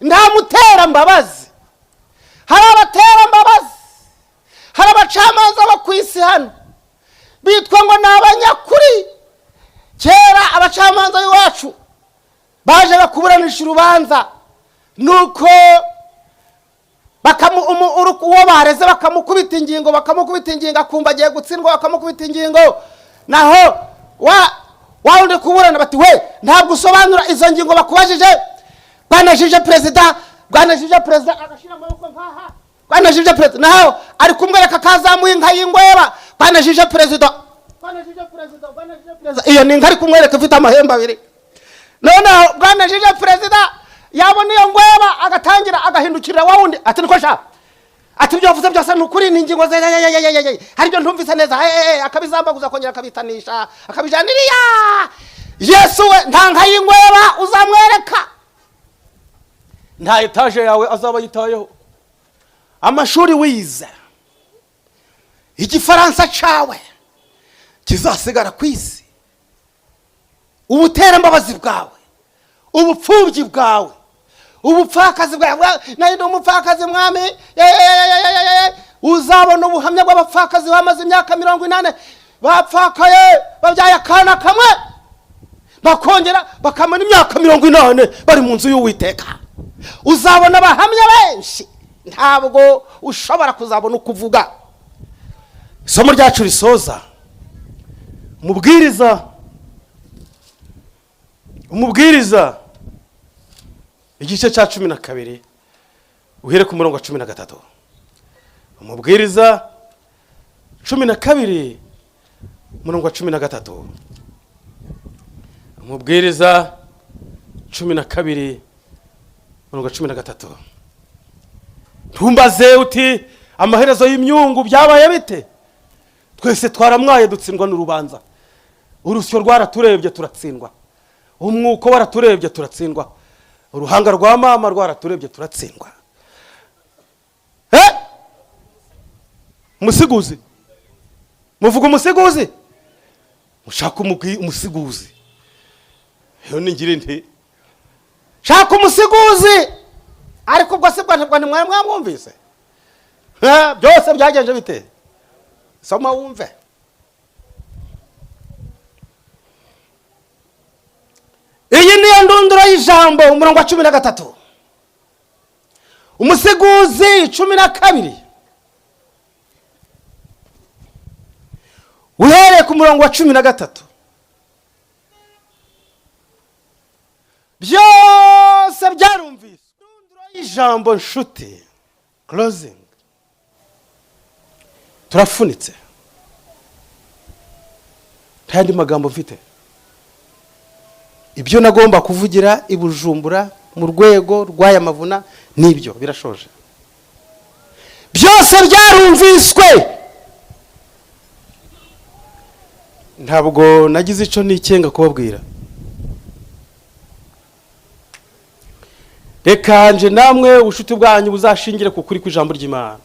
S1: nta muterambabazi. Hari abaterambabazi, hari abacamanza bo ku isi hano bitwa ngo ni abanyakuri. Kera abacamanza b'iwacu baje bakuburanisha urubanza, nuko uwo bareze bakamukubita ingingo, bakamukubita ingingo, akumva agiye gutsindwa, bakamukubita ingingo. Naho wa wundi kuburana bati: "We, ntabwo usobanura izo ngingo bakubajije." "Bwana juge perezida, bwana juge perezida," agashyira amaboko nkaha, "bwana juge perezida," naho ari kumwereka ko azamuye inka y'ingweba. "Bwana juge perezida, bwana juge perezida, bwana juge perezida," iyo ni inka ari kumwereka ifite amahembe abiri. Noneho bwana juge perezida yabona iyo ngweba agatangira agahindukirira wa wundi ati: "Niko sha," ati, "ibyo wavuze byose ni ukuri, ni ingingo ze, hari ibyo ntumvise neza," akabizambaguza, akongera akabitanisha, akabijana iriya. Yesu we nta nka y'ingweba uzamwereka, nta etaje yawe azaba yitayeho, amashuri wize, igifaransa cawe kizasigara ku isi, ubuterambabazi bwawe, ubupfubyi bwawe, ubupfakazi bwawe. "Nari ndi umupfakazi, mwami." Ye. Uzabona ubuhamya bw'abapfakazi bamaze imyaka 80 bapfakaye, babyaye akana kamwe, bakongera bakamara imyaka 80 bari mu nzu y'Uwiteka. Uzabona abahamya benshi, ntabwo ushobora kuzabona uko uvuga. Isomo ryacu risoza, Umubwiriza igice cya 12, uhere ku murongo wa 13. Umubwiriza 12, umurongo wa 13. Umubwiriza 12, umurongo wa 13. Ntumbaze uti: "Amaherezo y'imyungu byabaye bite?" Twese twaramwaye, dutsindwa n'urubanza. Urusyo rwaraturebye turatsindwa, umwuko waraturebye turatsindwa, uruhanga rwa mama rwaraturebye turatsindwa. Umusiguzi, muvuga umusiguzi, mushaka umusiguzi. Iyo ningire nti shaka umusiguzi, ariko ubwo si bwo, ntabwo ntimwari mwamwumvise. Byose byagenje bite? Soma wumve. Iyi niyo ndunduro y'ijambo, umurongo wa 13, Umusiguzi 12, uhereye ku murongo wa 13. Byose byarumvise. Ndunduro y'ijambo, nshuti, closing, turafunitse, nta yandi magambo mfite. Ibyo nagomba kuvugira i Bujumbura mu rwego rw'aya mavuna nibyo birashoje. Byose byarumviswe. Ntabwo nagize icyo nikenga kubabwira. Reka nje namwe ubushuti bwanyu buzashingire ku kuri kw'ijambo ry'Imana.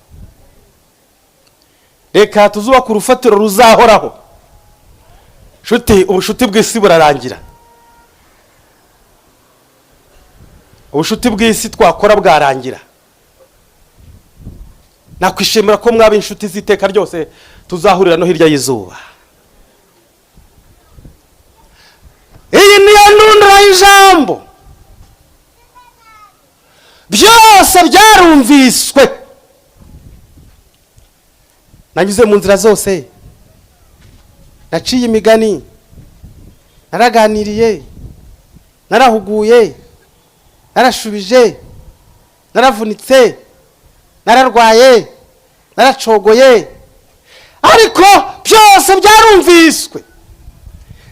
S1: Reka tuzubake urufatiro ruzahoraho. Nshuti, ubushuti bw'isi burarangira. Ubushuti bw'isi twakora bwarangira. Nakwishimira ko mwaba inshuti z'iteka ryose, tuzahurira no hirya y'izuba. Iyi niyo ndunduro y'ijambo. Byose byarumviswe. Nanyuze mu nzira zose, naciye imigani, naraganiriye, narahuguye, narashubije, naravunitse, nararwaye, naracogoye, ariko byose byarumviswe.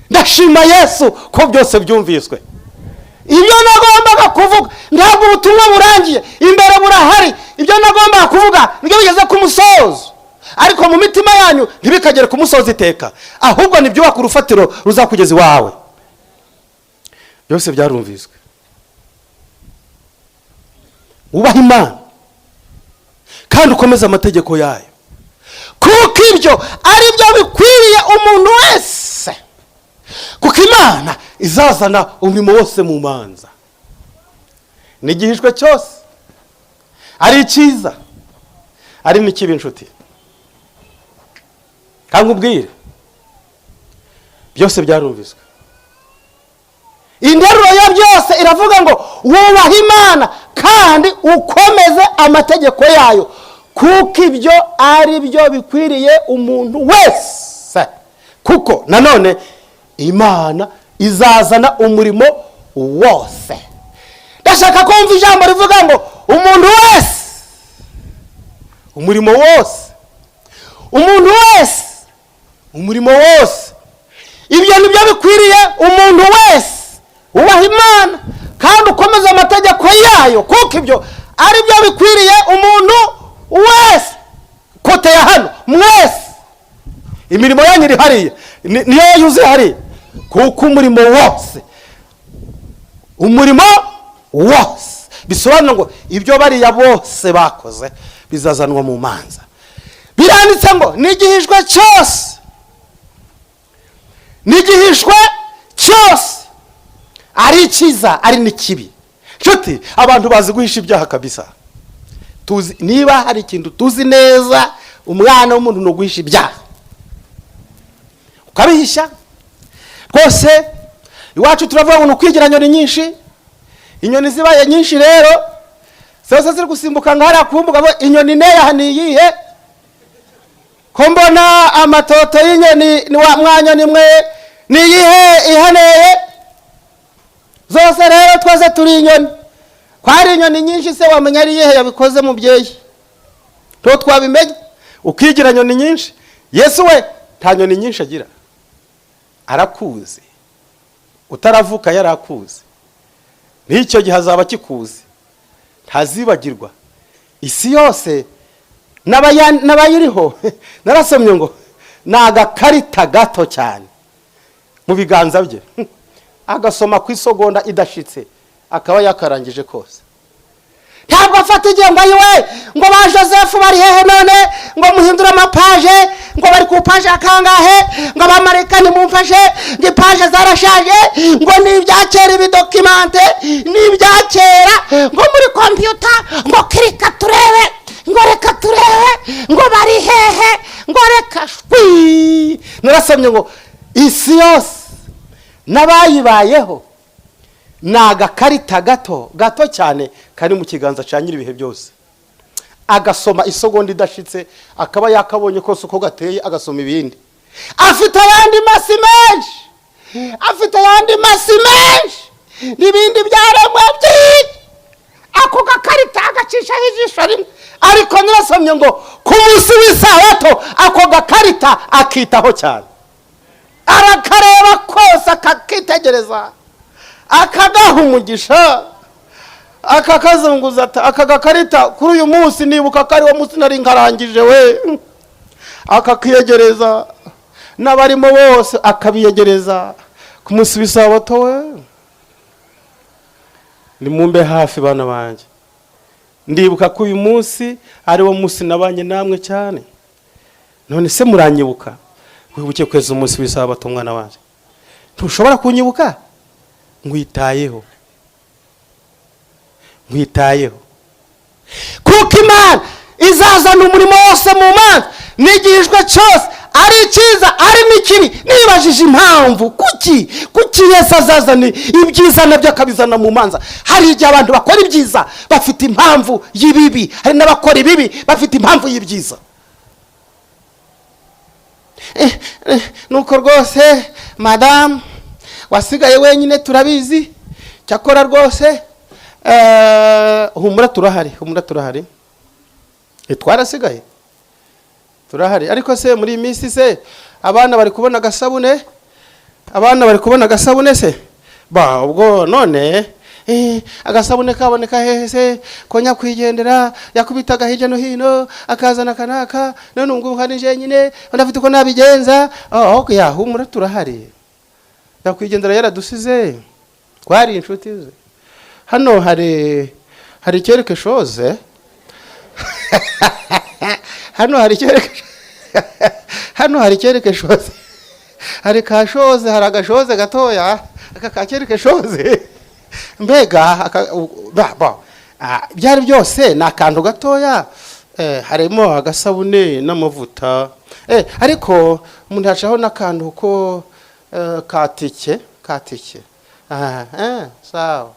S1: Ndashima Yesu ko byose byumviswe. Ibyo nagombaga kuvuga, ntabwo ubutumwa burangiye, imbere burahari. Ibyo nagombaga kuvuga nibyo bigeze ku musozo, ariko mu mitima yanyu ntibikagere ku musozo iteka, ahubwo nibyubaka urufatiro ruzakugeza iwawe. Byose byarumviswe. Wubahe Imana kandi ukomeze amategeko yayo, kuko ibyo ari byo bikwiriye umuntu wese, kuko Imana izazana umurimo wose mu manza, n'igihishwe cyose, ari icyiza ari n'ikibi. Inshuti, kandi ubwire, byose byarumviswe. Interuro ya byose iravuga ngo wubahe Imana kandi ukomeze amategeko yayo, kuko ibyo ari byo bikwiriye umuntu wese, kuko nanone Imana izazana umurimo wose. Ndashaka kumva ijambo rivuga ngo umuntu wese, umurimo wose, umuntu wese, umurimo wose. Ibyo nibyo bikwiriye umuntu wese. Wubaha Imana kandi ukomeze amategeko yayo, kuko ibyo ari byo bikwiriye umuntu wese. Kote ya hano mwese, imirimo yanyu iri hariya, niyo yuzuye hariya, kuko umurimo wose, umurimo wose bisobanura ngo ibyo bariya bose bakoze bizazanwa mu manza. Biranditse ngo n'igihishwe cyose, n'igihishwe cyose, ari icyiza ari n'ikibi. Nshuti, abantu bazi guhisha ibyaha kabisa. Tuzi, niba hari ikintu tuzi neza, umwana w'umuntu ni uguhisha ibyaha, ukabihisha rwose. Iwacu turavuga ngo ni ukwigira inyoni nyinshi. Inyoni zibaye nyinshi rero, zose ziri gusimbuka ngo hariya ku mbuga, inyoni neya ni iyihe? Ko mbona amatoto y'inyoni, ni wa mwanyoni mwe, ni iyihe ihaneye? Zose rero twese turi inyoni. Ko hari inyoni nyinshi se wamenya ari iyihe yabikoze, mubyeyi? Nto twabimenye. Ukigira inyoni nyinshi. Yesu we nta nyoni nyinshi agira, arakuzi. Utaravuka yarakuzi, n'icyo gihe azaba akikuzi, ntazibagirwa. Isi yose n'abayiriho, narasomye ngo ni agakarita gato cyane mu biganza bye, agasoma ku isogonda idashitse akaba yakarangije kose. Ntabwo afata igihe ngo ayiwe, ngo ba Joseph bari hehe none, ngo muhindure amapaje, ngo bari ku paje ya kangahe, ngo abamarayika nimumfashe, ngo ipaje zarashaje, ngo ni ibya kera, ibidokimante ni ibya kera, ngo muri kompiyuta, ngo kirika turebe, ngo reka turebe, ngo bari hehe, Ngo reka shwi! Narasomye ngo isi yose n'abayibayeho ni agakarita gato gato cyane kari mu kiganza cya nyir'ibihe byose. Agasoma isegonda idashitse, akaba yakabonye kose uko gateye, agasoma ibindi. Afite ayandi masi menshi, afite ayandi masi menshi n'ibindi byaremwe byinshi. Ako gakarita agacishaho ijisho rimwe. Ariko narasomye ngo ku munsi w'isabato ako gakarita akitaho cyane, arakareba kose, akakitegereza, akagaha umugisha, akakazunguza, ati: "Aka gakarita kuri uyu munsi nibuka ko ariwo munsi nari nkarangije we." Akakiyegereza n'abarimo bose, akabiyegereza ku munsi w'isabato we. Nimumbe hafi, bana banjye. Ndibuka ko uyu munsi ari wo munsi nabanye namwe cyane. None se muranyibuka? Wibuke kweza umunsi w'isabato, mwana wanjye. Ntushobora kunyibuka? Nkwitayeho, nkwitayeho, kuko Imana izazana umurimo wose mu manza, n'igihishwe cyose, ari icyiza ari n'ikibi. Nibajije impamvu, kuki Yesu azazana ibyiza nabyo akabizana mu manza? Hari igihe abantu bakora ibyiza bafite impamvu y'ibibi, hari n'abakora ibibi bafite impamvu y'ibyiza. Nuko rwose madamu wasigaye wenyine, turabizi. Cyakora rwose humura, turahari, humura, turahari. Twarasigaye, turahari. Ariko se muri iyi minsi se abana bari kubona agasabune? Abana bari kubona agasabune se? Ba ubwo none agasabune kaboneka hehe se, ko nyakwigendera yakubitaga hirya no hino akazana kanaka? None ubu ngubu hari jenyine ndafite uko nabigenza. Oh, ya, humura, turahari. Nyakwigendera yaradusize, twari inshuti ze. Hano hari quelque chose, hano hari quelque, hano hari quelque chose, hari ka chose, hari agashose gatoya, aka ka quelque chose. Mbega ba, byari byose ni akantu gatoya. Harimo agasabune n'amavuta. Ariko umuntu yacaho n'akantu ko katike katike. Sawa.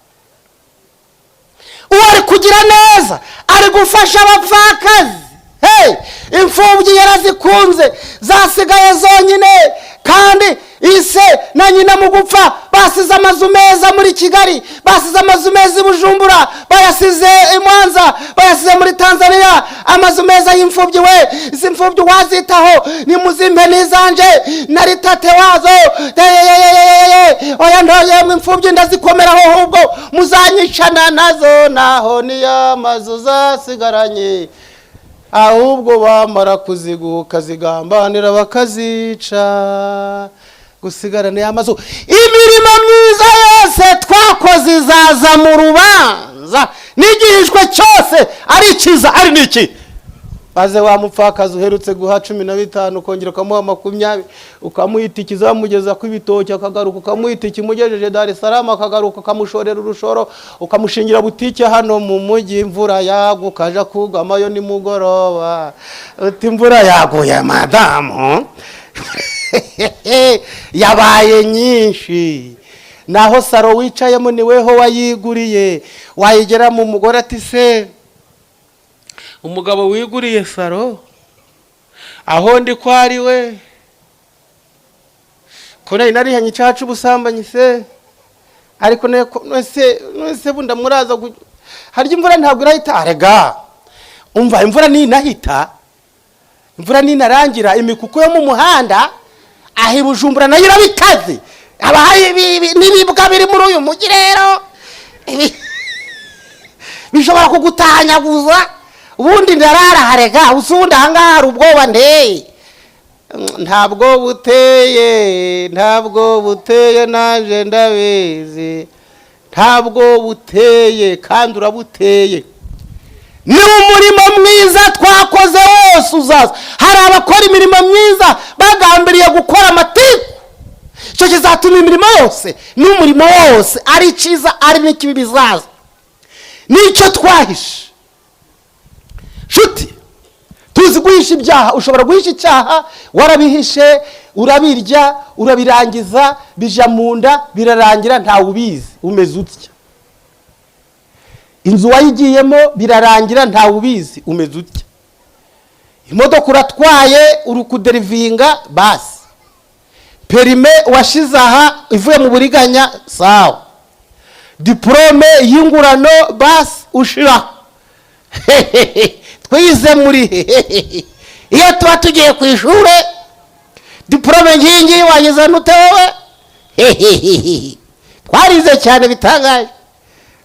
S1: Uwo ari kugira neza, ari gufasha abapfakazi. Hey, imfubyi yarazikunze, zasigaye zonyine, kandi ise na nyina mu gupfa basize amazu meza muri Kigali, basize amazu meza i Bujumbura, bayasize i Mwanza, bayasize muri Tanzania, amazu meza y'imfubyi we. Izi mfubyi wazitaho, nimuzimpe n'izanje, nari tate wazo. Eyeyeyeyeye, oya ntoyemwe, imfubyi ndazikomeraho, ahubwo muzanyicana nazo, naho niyo mazu zasigaranye. Ahubwo bamara kuziguka zigambanira bakazica, gusigarana ya mazu. Imirimo myiza yose twakoze izaza mu rubanza, n'igihishwe cyose, ari icyiza ari n'iki. Maze wa mupfakazi uherutse guha 15, ukongera ukamuha 20, ukamuha itike izamugeza ku ibitoki akagaruka, ukamuha itike imugejeje Dar es Salaam akagaruka, ukamushorera urushoro, ukamushingira butike hano mu mujyi, imvura yagwa ukaja kugamayo nimugoroba, uti: "Imvura yaguye madamu, yabaye nyinshi." Naho saro wicayemo ni weho wayiguriye. Wayigeramo, umugore ati: "Se umugabo wiguriye saro, aho ndi ko ari we, ko nari narihanye icyaha cy'ubusambanyi se? Ariko nese bunda muraza harya imvura ntabwo irahita? Arega umva, imvura ninahita, imvura ninarangira, imikuku yo mu muhanda aho i Bujumbura nayo irabikaze. Haba hari n'ibibwa biri muri uyu mujyi rero bishobora kugutanyaguza. Ubundi ndarara harega ubundi ahangaha hari ubwoba ndeye." Ntabwo buteye, ntabwo buteye, naje ndabizi, ntabwo buteye kandi urabuteye. Ni umurimo mwiza twakoze wose uzaza. Hari abakora imirimo myiza bagambiriye gukora amatiku. Icyo kizatuma imirimo yose n'umurimo wose, ari icyiza ari n'ikibi, bizaza, n'icyo twahishe. Nshuti, Tuzi guhisha ibyaha. Ushobora guhisha icyaha, warabihishe, urabirya, urabirangiza, bija mu nda, birarangira, ntawe ubizi, umeze utya. Inzu wayigiyemo, birarangira, ntawe ubizi, umeze utya. Imodoka uratwaye, uri kuderivinga, basi. Permis washize aha ivuye mu buriganya, sawa. Diporome y'ingurano, basi, ushira. Twize muri, iyo tuba tugiye ku ishuri, diporome nkingi wayizana ute wowe? Twarize cyane bitangaje.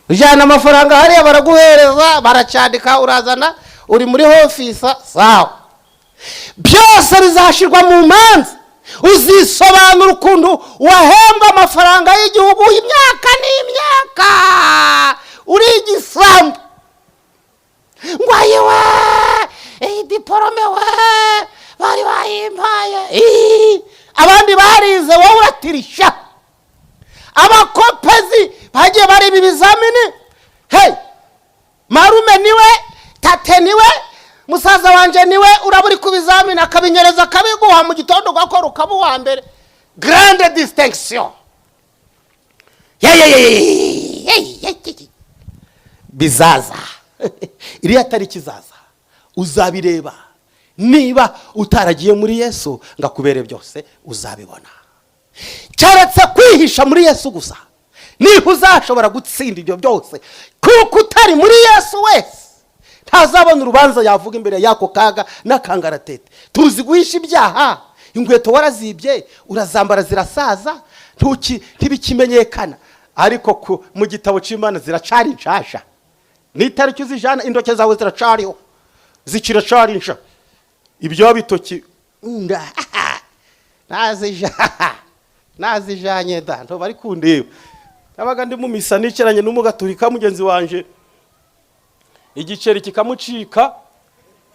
S1: Ujyana amafaranga hariya, baraguhereza, baracyandika, urazana, uri muri ofisa, sawa. Byose bizashyirwa mu manza. Uzisobanura ukuntu wahembwa amafaranga y'igihugu imyaka n'imyaka, uri igisambo, ngo ayiwe, iyi diporome we bari bayimpaye. Ii, abandi barize, wowe uratirisha. Abakopezi bagiye bareba ibizamini. Hey, marume niwe, tate niwe, musaza wanjye niwe. Uraba uri ku bizamini, akabinyereza, akabiguha mu gitondo, ugakora, ukaba uwa mbere, grande distinction. Ye. Bizaza, iriya tariki izaza, uzabireba. Niba utaragiye muri Yesu ngo akubere byose, uzabibona. Keretse kwihisha muri Yesu gusa niba uzashobora gutsinda ibyo byose, kuko utari muri Yesu wese ntazabona urubanza yavuga imbere y'ako kaga n'akangaratete. Tuzi guhisha ibyaha. Inkweto warazibye, urazambara, zirasaza, ntibikimenyekana, ariko mu gitabo cy'Imana ziracari nshasha. N'itariki uzijana, intoki zawe ziracariho, zikiracari nsha. Ibyo bitoki nda nazijanye da, ntobari kundeba. Nabaga ndi mu misa, nicaranye n'umugaturika mugenzi wanje, igiceri kikamucika,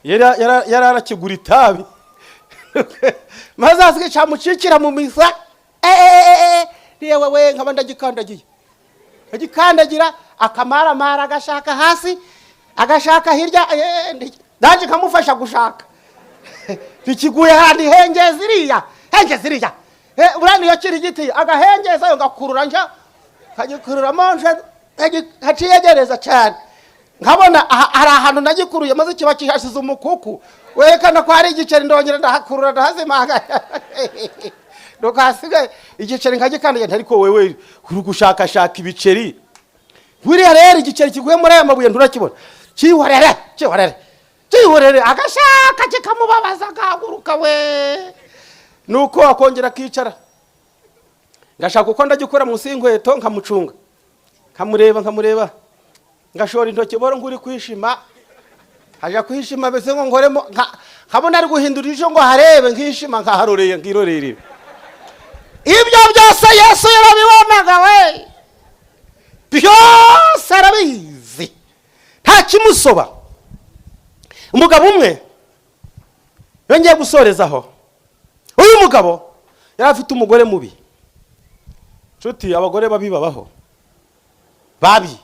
S1: yari arakigura itabi, maze hasigaye cyamucikira mu misa. Yewe we, nkaba ndagikandagiye, agikandagira, akamaramara, agashaka hasi, agashaka hirya, ndaje nkamufasha gushaka. Ntikiguye handi, hengeza iriya, hengeza iriya. Buriya niyo kiri giti, agahengeza yo, ngakurura, nja nkagikururamo, nje nkaciyegereza cyane, nkabona aha hari ahantu nagikuruye, maze kiba kihasize umukuku werekana ko hari igiceri. Ndongera ndahakurura, ndahazimanga, nuko hasigaye igiceri nkagikandagira. Ariko wewe uri gushakashaka ibiceri. Buriya rero igiceri kiguye muri aya mabuye nturakibona. Cyihorere, cyihorere, cyihorere. Agashaka, kikamubabaza, agahaguruka we, nuko akongera akicara. Ngashaka uko ndagikora munsi y'inkweto, nkamucunga, nkamureba, nkamureba, ngashora intoki boro nguri kwishima, haja kwishima, mbese ngo nkoremo, nkabona ari guhindura ijisho ngo harebe, nkishima, nkaharoreye, nkirorerera. Ibyo byose Yesu yarabibonaga we, byose arabizi, nta kimusoba. Umugabo umwe yongeye gusorezaho. Uyu mugabo yari afite umugore mubi. Nshuti, abagore babi babaho, babi,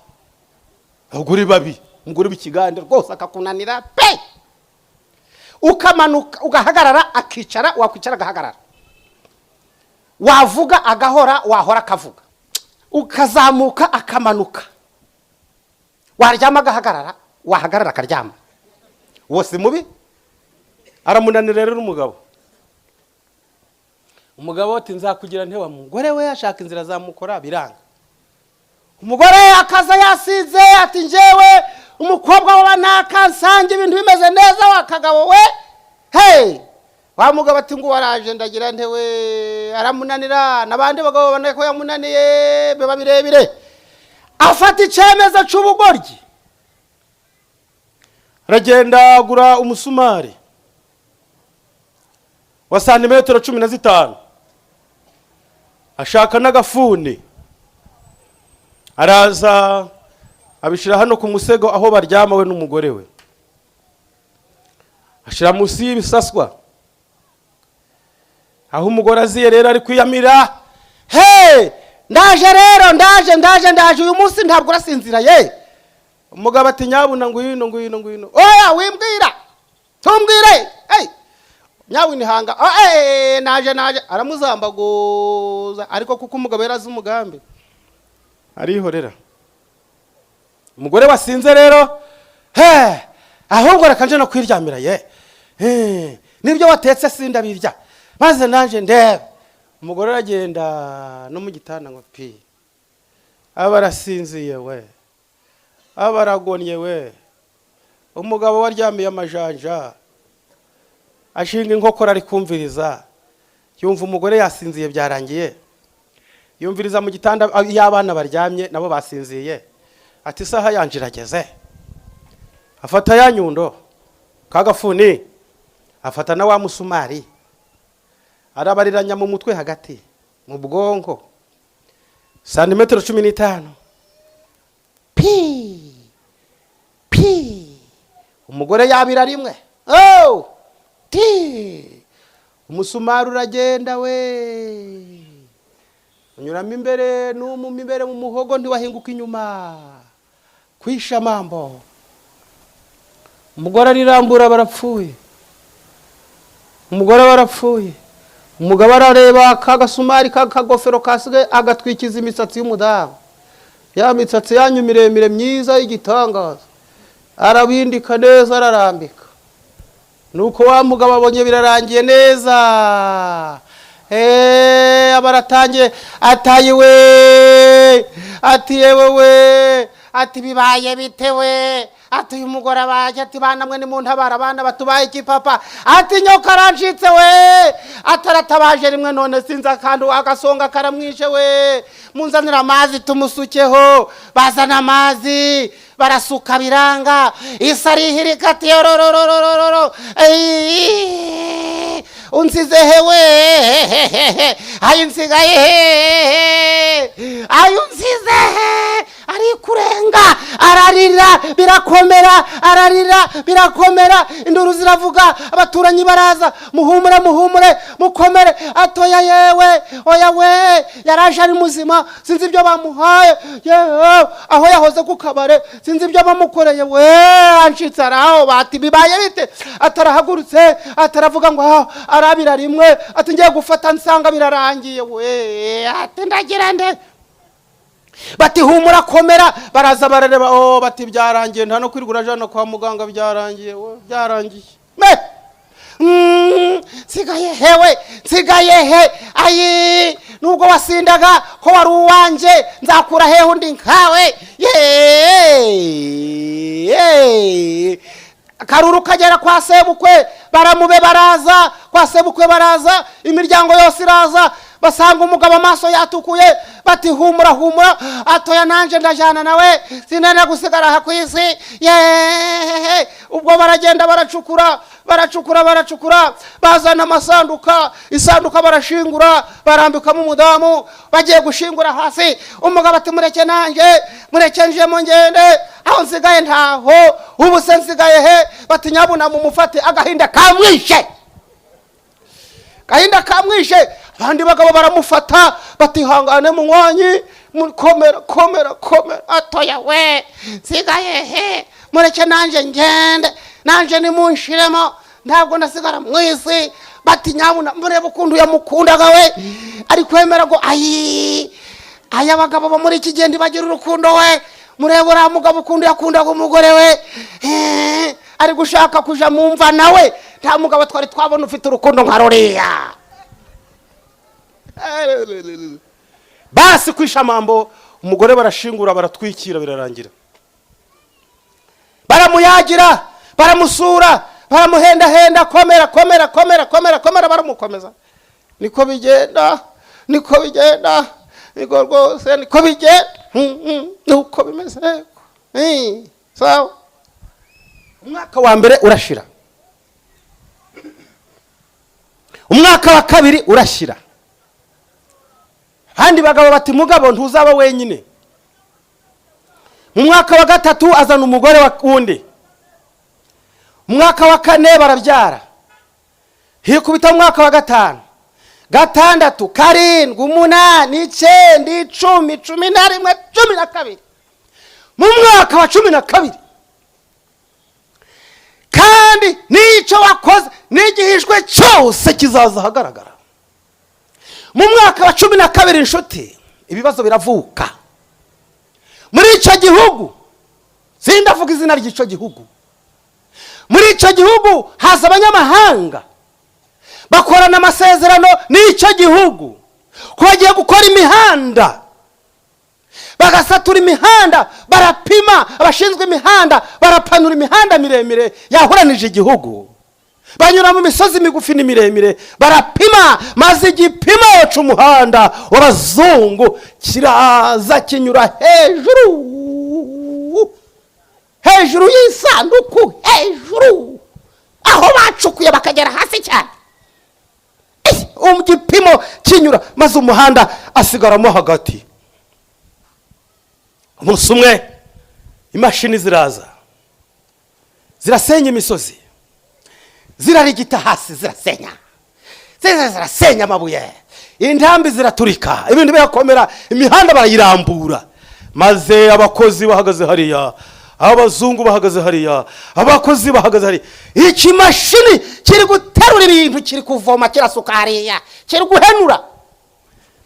S1: abagore babi. Umugore w'ikigande rwose, akakunanira pe! Ukamanuka ugahagarara, akicara, wakwicara agahagarara, wavuga agahora, wahora akavuga, ukazamuka akamanuka, waryama agahagarara, wahagarara akaryama. Uwo si mubi? Aramunanira rero umugabo. Umugabo ati: "Nzakugira ntewa mugore we?" Ashaka inzira zamukora, biranga. Umugore akaza yasize, ati: "Njyewe umukobwa wa naka nsange ibintu bimeze neza." Wa kagabo we, hey, wa mugabo ati: "Ngo waraje, ndagira ntewe?" Aramunanira, n'abandi bagabo babona ko yamunaniye, biba birebire. Afata icyemezo cy'ubugoryi, aragenda agura umusumari wa santimetero 15, ashaka n'agafuni, araza abishyira hano ku musego aho baryama we n'umugore we, ashyira munsi y'ibisaswa. Aho umugore aziye rero, ari kwiyamira: "He, ndaje rero, ndaje, ndaje, ndaje, uyu munsi ntabwo urasinzira ye." Umugabo ati: "Nyabuna, ngwino, ngwino, ngwino." "Oya, wimbwira." Tumbwire. Hey, nyawinihanga. Ah, naje naje, aramuzambaguza, ariko kuko umugabo yarazi umugambi arihorera. Umugore wasinze rero, he, ahubwo reka nje no kwiryamira ye. Nibyo watetse sindabirya, maze nanje ndebe. Umugore aragenda no mu gitanda ngo pi, aba arasinziye we, aba aragonnye we. Umugabo waryamiye amajanja, ashinga inkokora, ari kumviriza, yumva umugore yasinziye, byarangiye. Yumviriza mu gitanda iyo abana baryamye, nabo basinziye. Ati: "Isaha yanje irageze." Afata ya nyundo, kagafuni, afata na wa musumari, arabariranya mu mutwe hagati mu bwonko, santimetero 15, pi pi. Umugore yabira rimwe, oh ti, umusumari uragenda we, unyuramo imbere n'umuma imbere mu muhogo, ntiwahinguka inyuma. Kwisha mambo. Umugore arirambura, barapfuye. Umugore barapfuye. Umugabo arareba ka gasumari, ka kagofero kasigaye, agatwikiza imisatsi y'umudamu, ya mitsatsi yanyu miremire myiza y'igitangaza, arabindika neza, ararambika. Nuko wa mugabo abonye birarangiye neza, aba aratangiye, atayi we, ati: "Yewe we," ati: "Bibaye bite we?" Ati: "Uyu mugore abaye," ati: "Bana mwe nimuntabara, abana batubaye iki papa?" Ati: "Nyoka arancitse we." Ataratabaje rimwe, none sinzi akantu agasonga karamwishe we, munzanira amazi tumusukeho. Bazana amazi, barasuka, biranga. Isi arihirika, ati: "Yororororororo, unsize hewe, ayo nsigaye he, ayo unsize he?" Ari kurenga, ararira birakomera, ararira birakomera, induru ziravuga, abaturanyi baraza: "Muhumure, muhumure, mukomere." Atoya yewe, oya we, yaraje ari muzima, sinzi ibyo bamuhaye yewe, aho yahoze ku kabare, sinzi ibyo bamukoreye we, ancitse araho. Bati: "Bibaye bite?" Atarahagurutse, ataravuga ngo aho arabira rimwe, ati: "Ngiye gufata nsanga birarangiye we." Ati: "Ndagira nde?" Bati: "Humura, komera." Baraza barareba, oh, bati: "Byarangiye, nta no kwirirwa urajana kwa muganga, byarangiye we, byarangiye me." Nsigaye hewe, nsigaye he? Ayi, nubwo wasindaga ko wari uwanjye, nzakura hehe undi nkawe? Ye karuru kagera kwa sebukwe, baramube baraza kwa sebukwe, baraza, imiryango yose iraza, basanga umugabo amaso yatukuye. Bati: "Humura, humura." Atoya, nanje ndajana nawe, sinenda gusigara aha ku isi yeee. Ubwo baragenda, baracukura, baracukura, baracukura, bazana amasanduka, isanduka barashingura, barambikamo umudamu. Bagiye gushingura hasi, umugabo ati: "Mureke nanjye, mureke njemo ngende, aho nsigaye ntaho, ubu se nsigaye he?" Bati: "Nyabuna mumufate, agahinda kamwishe, gahinda kamwishe." Abandi bagabo baramufata, batihangane munywanyi, komera, komera, komera. Atoya we, nsigaye he? Mureke nanjye ngende, nanjye nimunshiremo, ntabwo ndasigara mu isi. Bati: "Nyabuna murebe ukuntu yamukundaga we, ari kwemera ngo ayi." Aya abagabo bo muri iki gihe ntibagira urukundo we. Murebe uriya mugabo ukuntu yakundaga umugore we. Ari gushaka kuja mu mva nawe. Nta mugabo twari twabona ufite urukundo nka ruriya. Basi kwisha mambo. Umugore barashingura, baratwikira, birarangira. Baramuyagira, baramusura, baramuhendahenda: "Komera, komera, komera, komera, komera." Baramukomeza. Niko bigenda, niko bigenda, niko rwose niko bigenda. Nuko bimeze. Sawa, umwaka wa mbere urashira, umwaka wa kabiri urashira. Abandi bagabo bati: "Mugabo, ntuzaba wenyine." Mu mwaka wa gatatu azana umugore wundi. Mu mwaka wa kane barabyara. Hikubita mu mwaka wa gatanu, gatandatu, karindwi, umunani, icyenda, 10, 11, 12. Mu mwaka wa 12 kandi n'iyi N'icyo wakoze n'igihishwe cyose kizaza ahagaragara. Mu mwaka wa 12, inshuti, ibibazo biravuka muri icyo gihugu. Sindavuga izina ry'icyo gihugu. Muri icyo gihugu haza abanyamahanga, bakorana amasezerano n'icyo gihugu ko bagiye gukora imihanda, bagasatura imihanda, barapima, abashinzwe imihanda barapanura imihanda miremire yahuranije igihugu, banyura mu misozi migufi n'imiremire, barapima, maze igipimo cy'umuhanda w'abazungu kiraza kinyura hejuru, hejuru y'isanduku, hejuru aho bacukuye bakagera hasi cyane. Igipimo kinyura, maze umuhanda asigaramo hagati. Umunsi umwe imashini ziraza, zirasenya imisozi, zirarigita hasi, zirasenya, ziza zirasenya amabuye, intambi ziraturika, ibintu birakomera, imihanda barayirambura. Maze abakozi bahagaze hariya, abazungu bahagaze hariya, abakozi bahagaze hariya, ikimashini kiri guterura ibintu, kiri kuvoma, kirasuka hariya, kiri guhenura.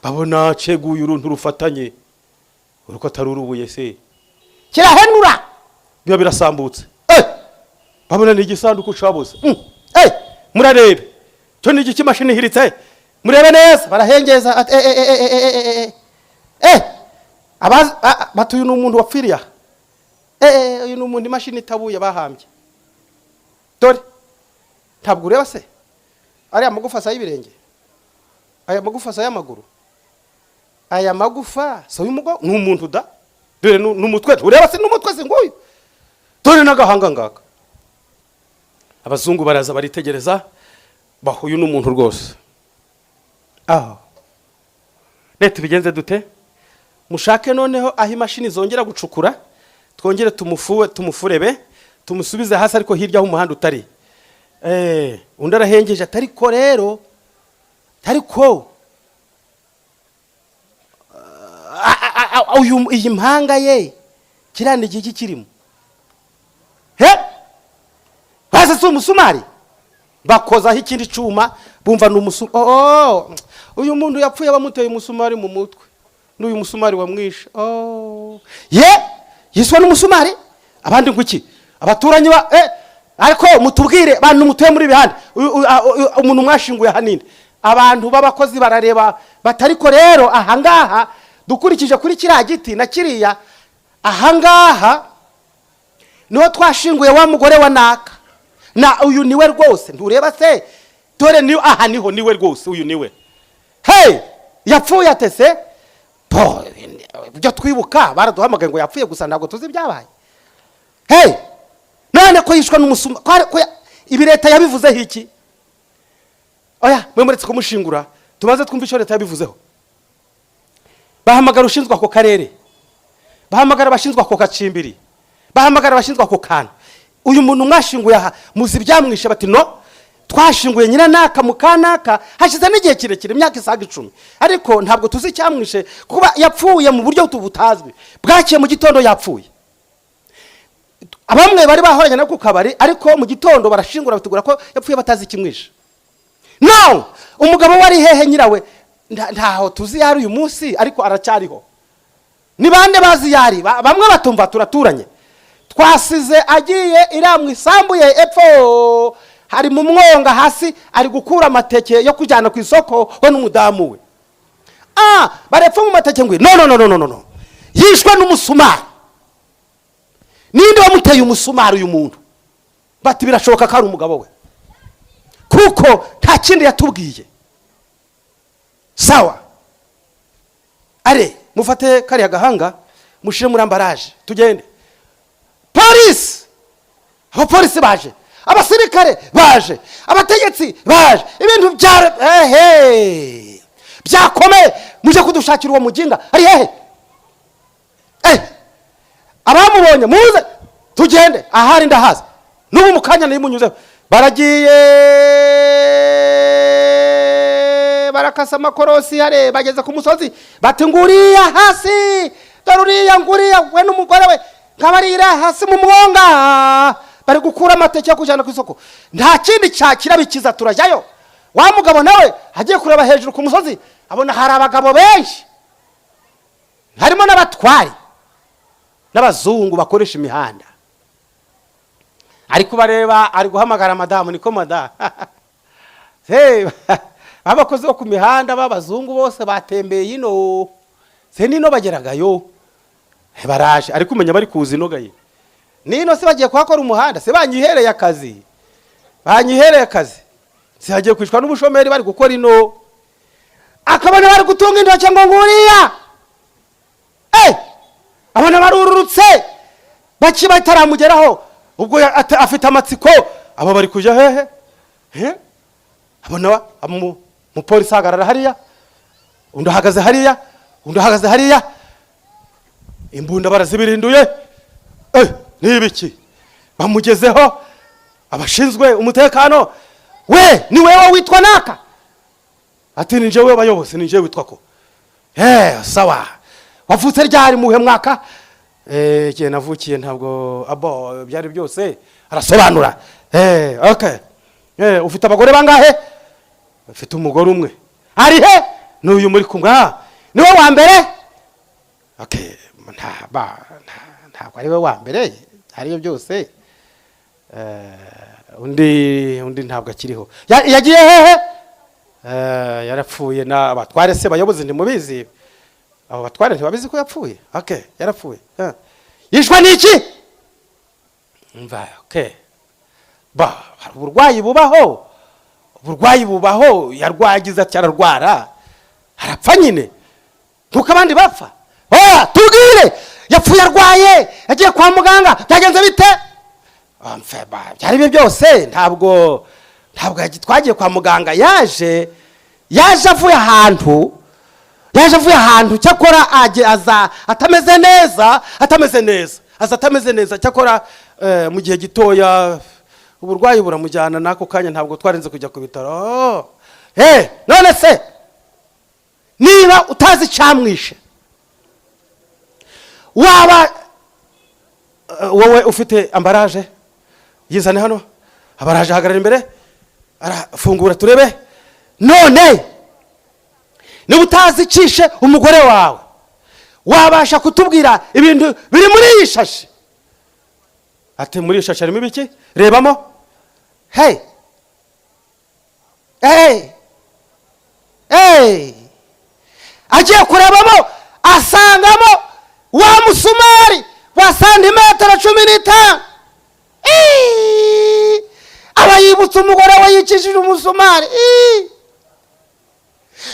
S1: Babona ceguye uruntu rufatanye, uruko atari urubuye se, kirahenura, biba birasambutse. Babona ni igisanduku cabuze. Murarebe, cyo ni igiki imashini ihiritse? Murebe neza. Barahengeza ati abazi bati: "Uyu ni umuntu wapfiriye aha. Uyu ni umuntu imashini itabuye bahambye. Dore ntabwo ureba se ariya magufa asa y'ibirenge, aya magufa asa y'amaguru, aya magufa si uy'umugo, ni umuntu da. Dore ni umutwe, ureba se n'umutwe si nguyu, dore n'agahanga ngaka." Abazungu baraza baritegereza, bahuye n'umuntu rwose. Aho leta ibigenze dute? Mushake noneho aho imashini zongera gucukura, twongere tumufuwe, tumufurebe, tumusubize hasi, ariko hirya aho umuhanda utari. Undi arahengeje ati: "Ariko rero, ariko uyu, iyi mpanga ye, kiriya ni igiki kirimo he? Base si umusumari?" Bakozaho ikindi cyuma, bumva ni umusumari. "Oh, uyu muntu yapfuye bamuteye umusumari mu mutwe, n'uyu musumari wamwishe. Oh, ye yiswe n'umusumari." Abandi ngo iki? Abaturanyi ba ariko mutubwire, bantu mutuye muri bihande, umuntu mwashinguye ahanini. Abantu b'abakozi barareba bati: "Ariko rero ahangaha dukurikije kuri kiriya giti na kiriya, ahangaha niho twashinguye wa mugore wa naka, na uyu niwe rwose. Ntureba se? Dore ni aha niho, niwe rwose, uyu niwe. Hey, yapfuye atese po? Ibyo twibuka, baraduhamagaye ngo yapfuye gusa, ntabwo tuzi ibyabaye. Hey, none ko yishwe n'umusuma, ko ibi leta yabivuzeho iki? Oya, mwe muretse kumushingura, tubanze twumve icyo leta yabivuzeho." Bahamagara ushinzwe ako karere, bahamagara abashinzwe ako gacimbiri, bahamagara abashinzwe ako kantu. "Uyu muntu mwashinguye aha, muzi ibyamwishe?" Bati: "No, twashinguye nyiranaka mu kanaka, hashize n'igihe kirekire, imyaka isaga 10, ariko ntabwo tuzi icyamwishe, kuba yapfuye mu buryo butazwi, bwakiye mu gitondo yapfuye. Bamwe bari bahoranye no ku kabari, ariko mu gitondo barashingura, bategura ko yapfuye batazi ikimwishe. No umugabo we ari hehe? Nyirawe ntaho tuzi yari uyu munsi, ariko aracyariho. Ni bande bazi yari?" Bamwe batumva turaturanye, twasize agiye iriya mu isambu ye epfo, hari mu mwonga hasi, ari gukura amateke yo kujyana ku isoko, we n'umudamu we. Ah, barepfo mu mateke ngo no, no, no, no, no, no, yishwe n'umusumari. Ninde wamuteye umusumari uyu muntu? Bati: "Birashoboka ko ari umugabo we, kuko nta kindi yatubwiye." Sawa, are mufate kariya gahanga, mushyire muri emballage, tugende. Polisi, abapolisi baje, abasirikare baje, abategetsi baje, ibintu bya ehe byakomeye. Muje kudushakira uwo muginga, ari hehe? Abamubonye muze tugende, ahari ndahazi, n'ubu mu kanya nimunyuzeho. Baragiye, barakasa amakorosi hare, bageze ku musozi, bati: "Nguriya hasi, dore uriya, nguriya we n'umugore we, nkabarira hasi mu mwonga." Bari gukura amateke yo kujyana ku isoko. Nta kindi cyakira bikiza, turajyayo. Wa mugabo nawe agiye kureba hejuru ku musozi, abona hari abagabo benshi, harimo n'abatwari n'abazungu bakoresha imihanda. Ari kubareba, ari guhamagara madamu: "Niko madamu, hey, abakozi bo ku mihanda b'abazungu bose batembeye ino, se nino bageragayo? Baraje." Ari kumenya bari kuza inogaye nino, se bagiye kuhakora umuhanda, se banyihereye akazi, banyihereye akazi, se hagiye kwicwa n'ubushomeri bari gukora ino. Akabona bari gutunga intoki ngo nguriya, abona barururutse baki bataramugeraho. Ubwo afite amatsiko, aba bari kujya hehe? Eh? Abona umupolisi ahagarara hariya, undi ahagaze hariya, undi ahagaze hariya, imbunda barazibirinduye. Ni ibiki? Bamugezeho, abashinzwe umutekano: "We, ni wewe witwa naka?" Ati: "Ni njyewe bayobozi, ni njyewe witwa ko." "Sawa, wavutse ryari, muhe mwaka?" "Igihe navukiye ntabwo abo byari byose." Arasobanura. "Okay, ufite abagore bangahe?" "Ufite umugore umwe." "Ari he?" "N'uyu muri kumwe." "Ah, niwe wa mbere?" "Okay, ntabwo ari we wa mbere, ariyo byose. Undi ntabwo akiriho." "Yagiye hehe?" "Yarapfuye." "Na abatware se bayobozi ntimubizi? Abo batware ntibabizi ko yapfuye?" "Okay, yarapfuye." "Yishwe n'iki?" "Mva, okay, ba hari uburwayi bubaho, uburwayi bubaho. Yarwagize ati ararwara, arapfa nyine nkuko abandi bapfa." "Oya, tubwire, yapfuye arwaye, yagiye kwa muganga, byagenze bite?" "Ah, mfe, ba, byari byo byose, ntabwo twagiye kwa muganga. Yaje avuye ahantu, yaje avuye ahantu. Cyakora aza atameze neza, atameze neza, aza atameze neza. Cyakora mu gihe gitoya uburwayi buramujyana n'ako kanya, ntabwo twarinze kujya ku bitaro." "None se niba utazi icyamwishe, waba wowe ufite emballage, yizane hano." Abaraje, ahagarara imbere, arafungura: "Turebe. None niba utazi icishe umugore wawe, wabasha kutubwira ibintu biri muri iyi shashi?" Ati: "Muri iyi shashi harimo ibiki? Rebamo." Hey, hey, hey! Agiye kurebamo, asangamo wa musumari wa santimetero 15. Iiii! Aba yibutse umugore we yicishije umusumari. Iii!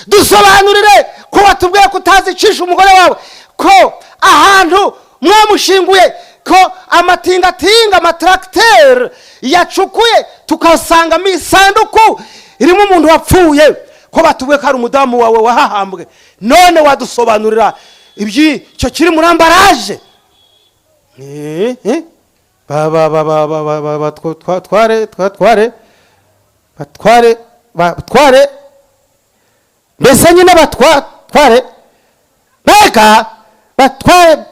S1: "Dusobanurire, ko watubwiye ko utazicisha umugore wawe, ko ahantu mwamushinguye, ko amatingatinga, amatracteur yacukuye, tukasangamo isanduku irimo umuntu wapfuye, ko batubwiye ko ari umudamu wawe wahahambwe, none wadusobanurira iby'icyo kiri muri emballage?" Ba ba ba ba ba ba ba ba tware tware batware batware, mbese nyine batware, mbega batware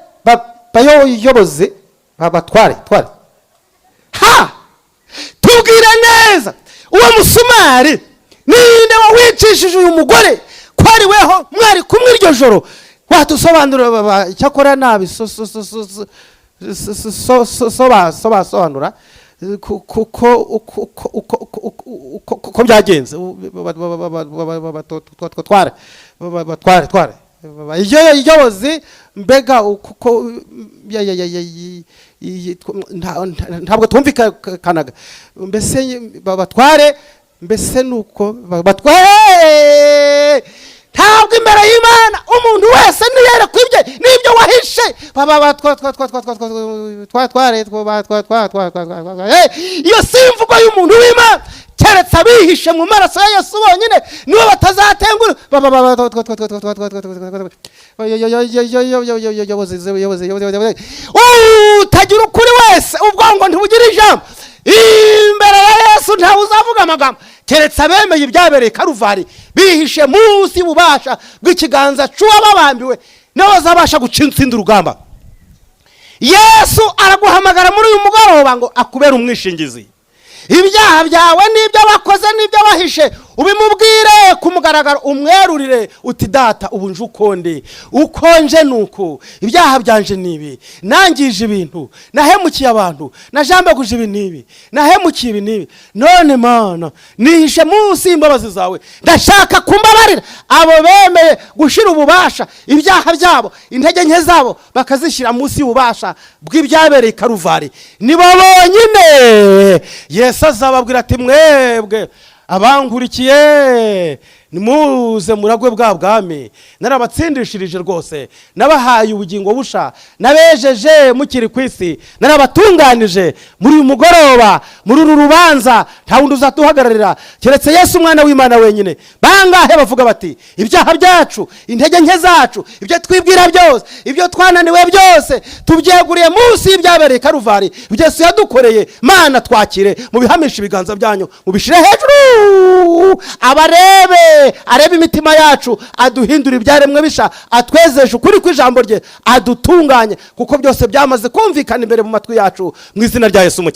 S1: bayobozi batware tware. Ha, tubwire neza, uwo musumari ninde wawicishije uyu mugore, ko ari weho mwari kumwe iryo joro? Wadusobanurira?" Icyakora nabi sobanura kuko uko byagenze, tware tware tware iyobozi, mbega kuko ntabwo twumvikanaga, mbese batware, mbese nuko batware. Ntabwo imbere y'Imana umuntu wese niyerekwa ibye n'ibyo wahishe. Iyo si imvugo y'umuntu w'Imana, keretse abihishe mu maraso ya Yesu bonyine nibo batazatengura. Utagira ukuri wese, ubwongo ntibugira ijambo imbere ya Yesu. Ntawe uzavuga amagambo keretse abemeye ibyabereye Karuvari, bihishe munsi y'ububasha bw'ikiganza cy'uwababambiwe, nibo bazabasha gutsinda urugamba. Yesu araguhamagara muri uyu mugoroba ngo akubere umwishingizi. Ibyaha byawe n'ibyo wakoze n'ibyo wahishe, ubimubwire ku mugaragaro, umwerurire uti: "Data, ubu nje uko ndi, uko nje ni uku. Ibyaha byanje ni ibi: nangije ibintu, nahemukiye abantu, najambaguje ibi n'ibi, nahemukiye ibi n'ibi. None Mana, nihishe munsi y'imbabazi zawe, ndashaka kumbabarira." Abo bemeye gushyira ububasha, ibyaha byabo, intege nke zabo, bakazishyira munsi y'ububasha bw'ibyabereye i Karuvari, nibo bonyine Yesu azababwira ati: "Mwebwe abankurikiye, nimuze muragwe bwa bwami narabatsindishirije rwose. Nabahaye ubugingo busha, nabejeje mukiri ku isi, narabatunganije." Muri uyu mugoroba, muri uru rubanza, nta wundi uzatuhagararira keretse Yesu umwana w'Imana wenyine. Bangahe bavuga bati: "Ibyaha byacu, intege nke zacu, ibyo twibwira byose, ibyo twananiwe byose, tubyeguriye munsi y'ibyabereye i Karuvari, ibyo Yesu yadukoreye. Mana, twakire." Mubihamishe ibiganza byanyu, mubishyire hejuru, abarebe, arebe imitima yacu, aduhindure ibyaremwe bisha, atwezeshe ukuri kw'ijambo rye, adutunganye, kuko byose byamaze kumvikana imbere mu matwi yacu, mu izina rya Yesu Umukiza.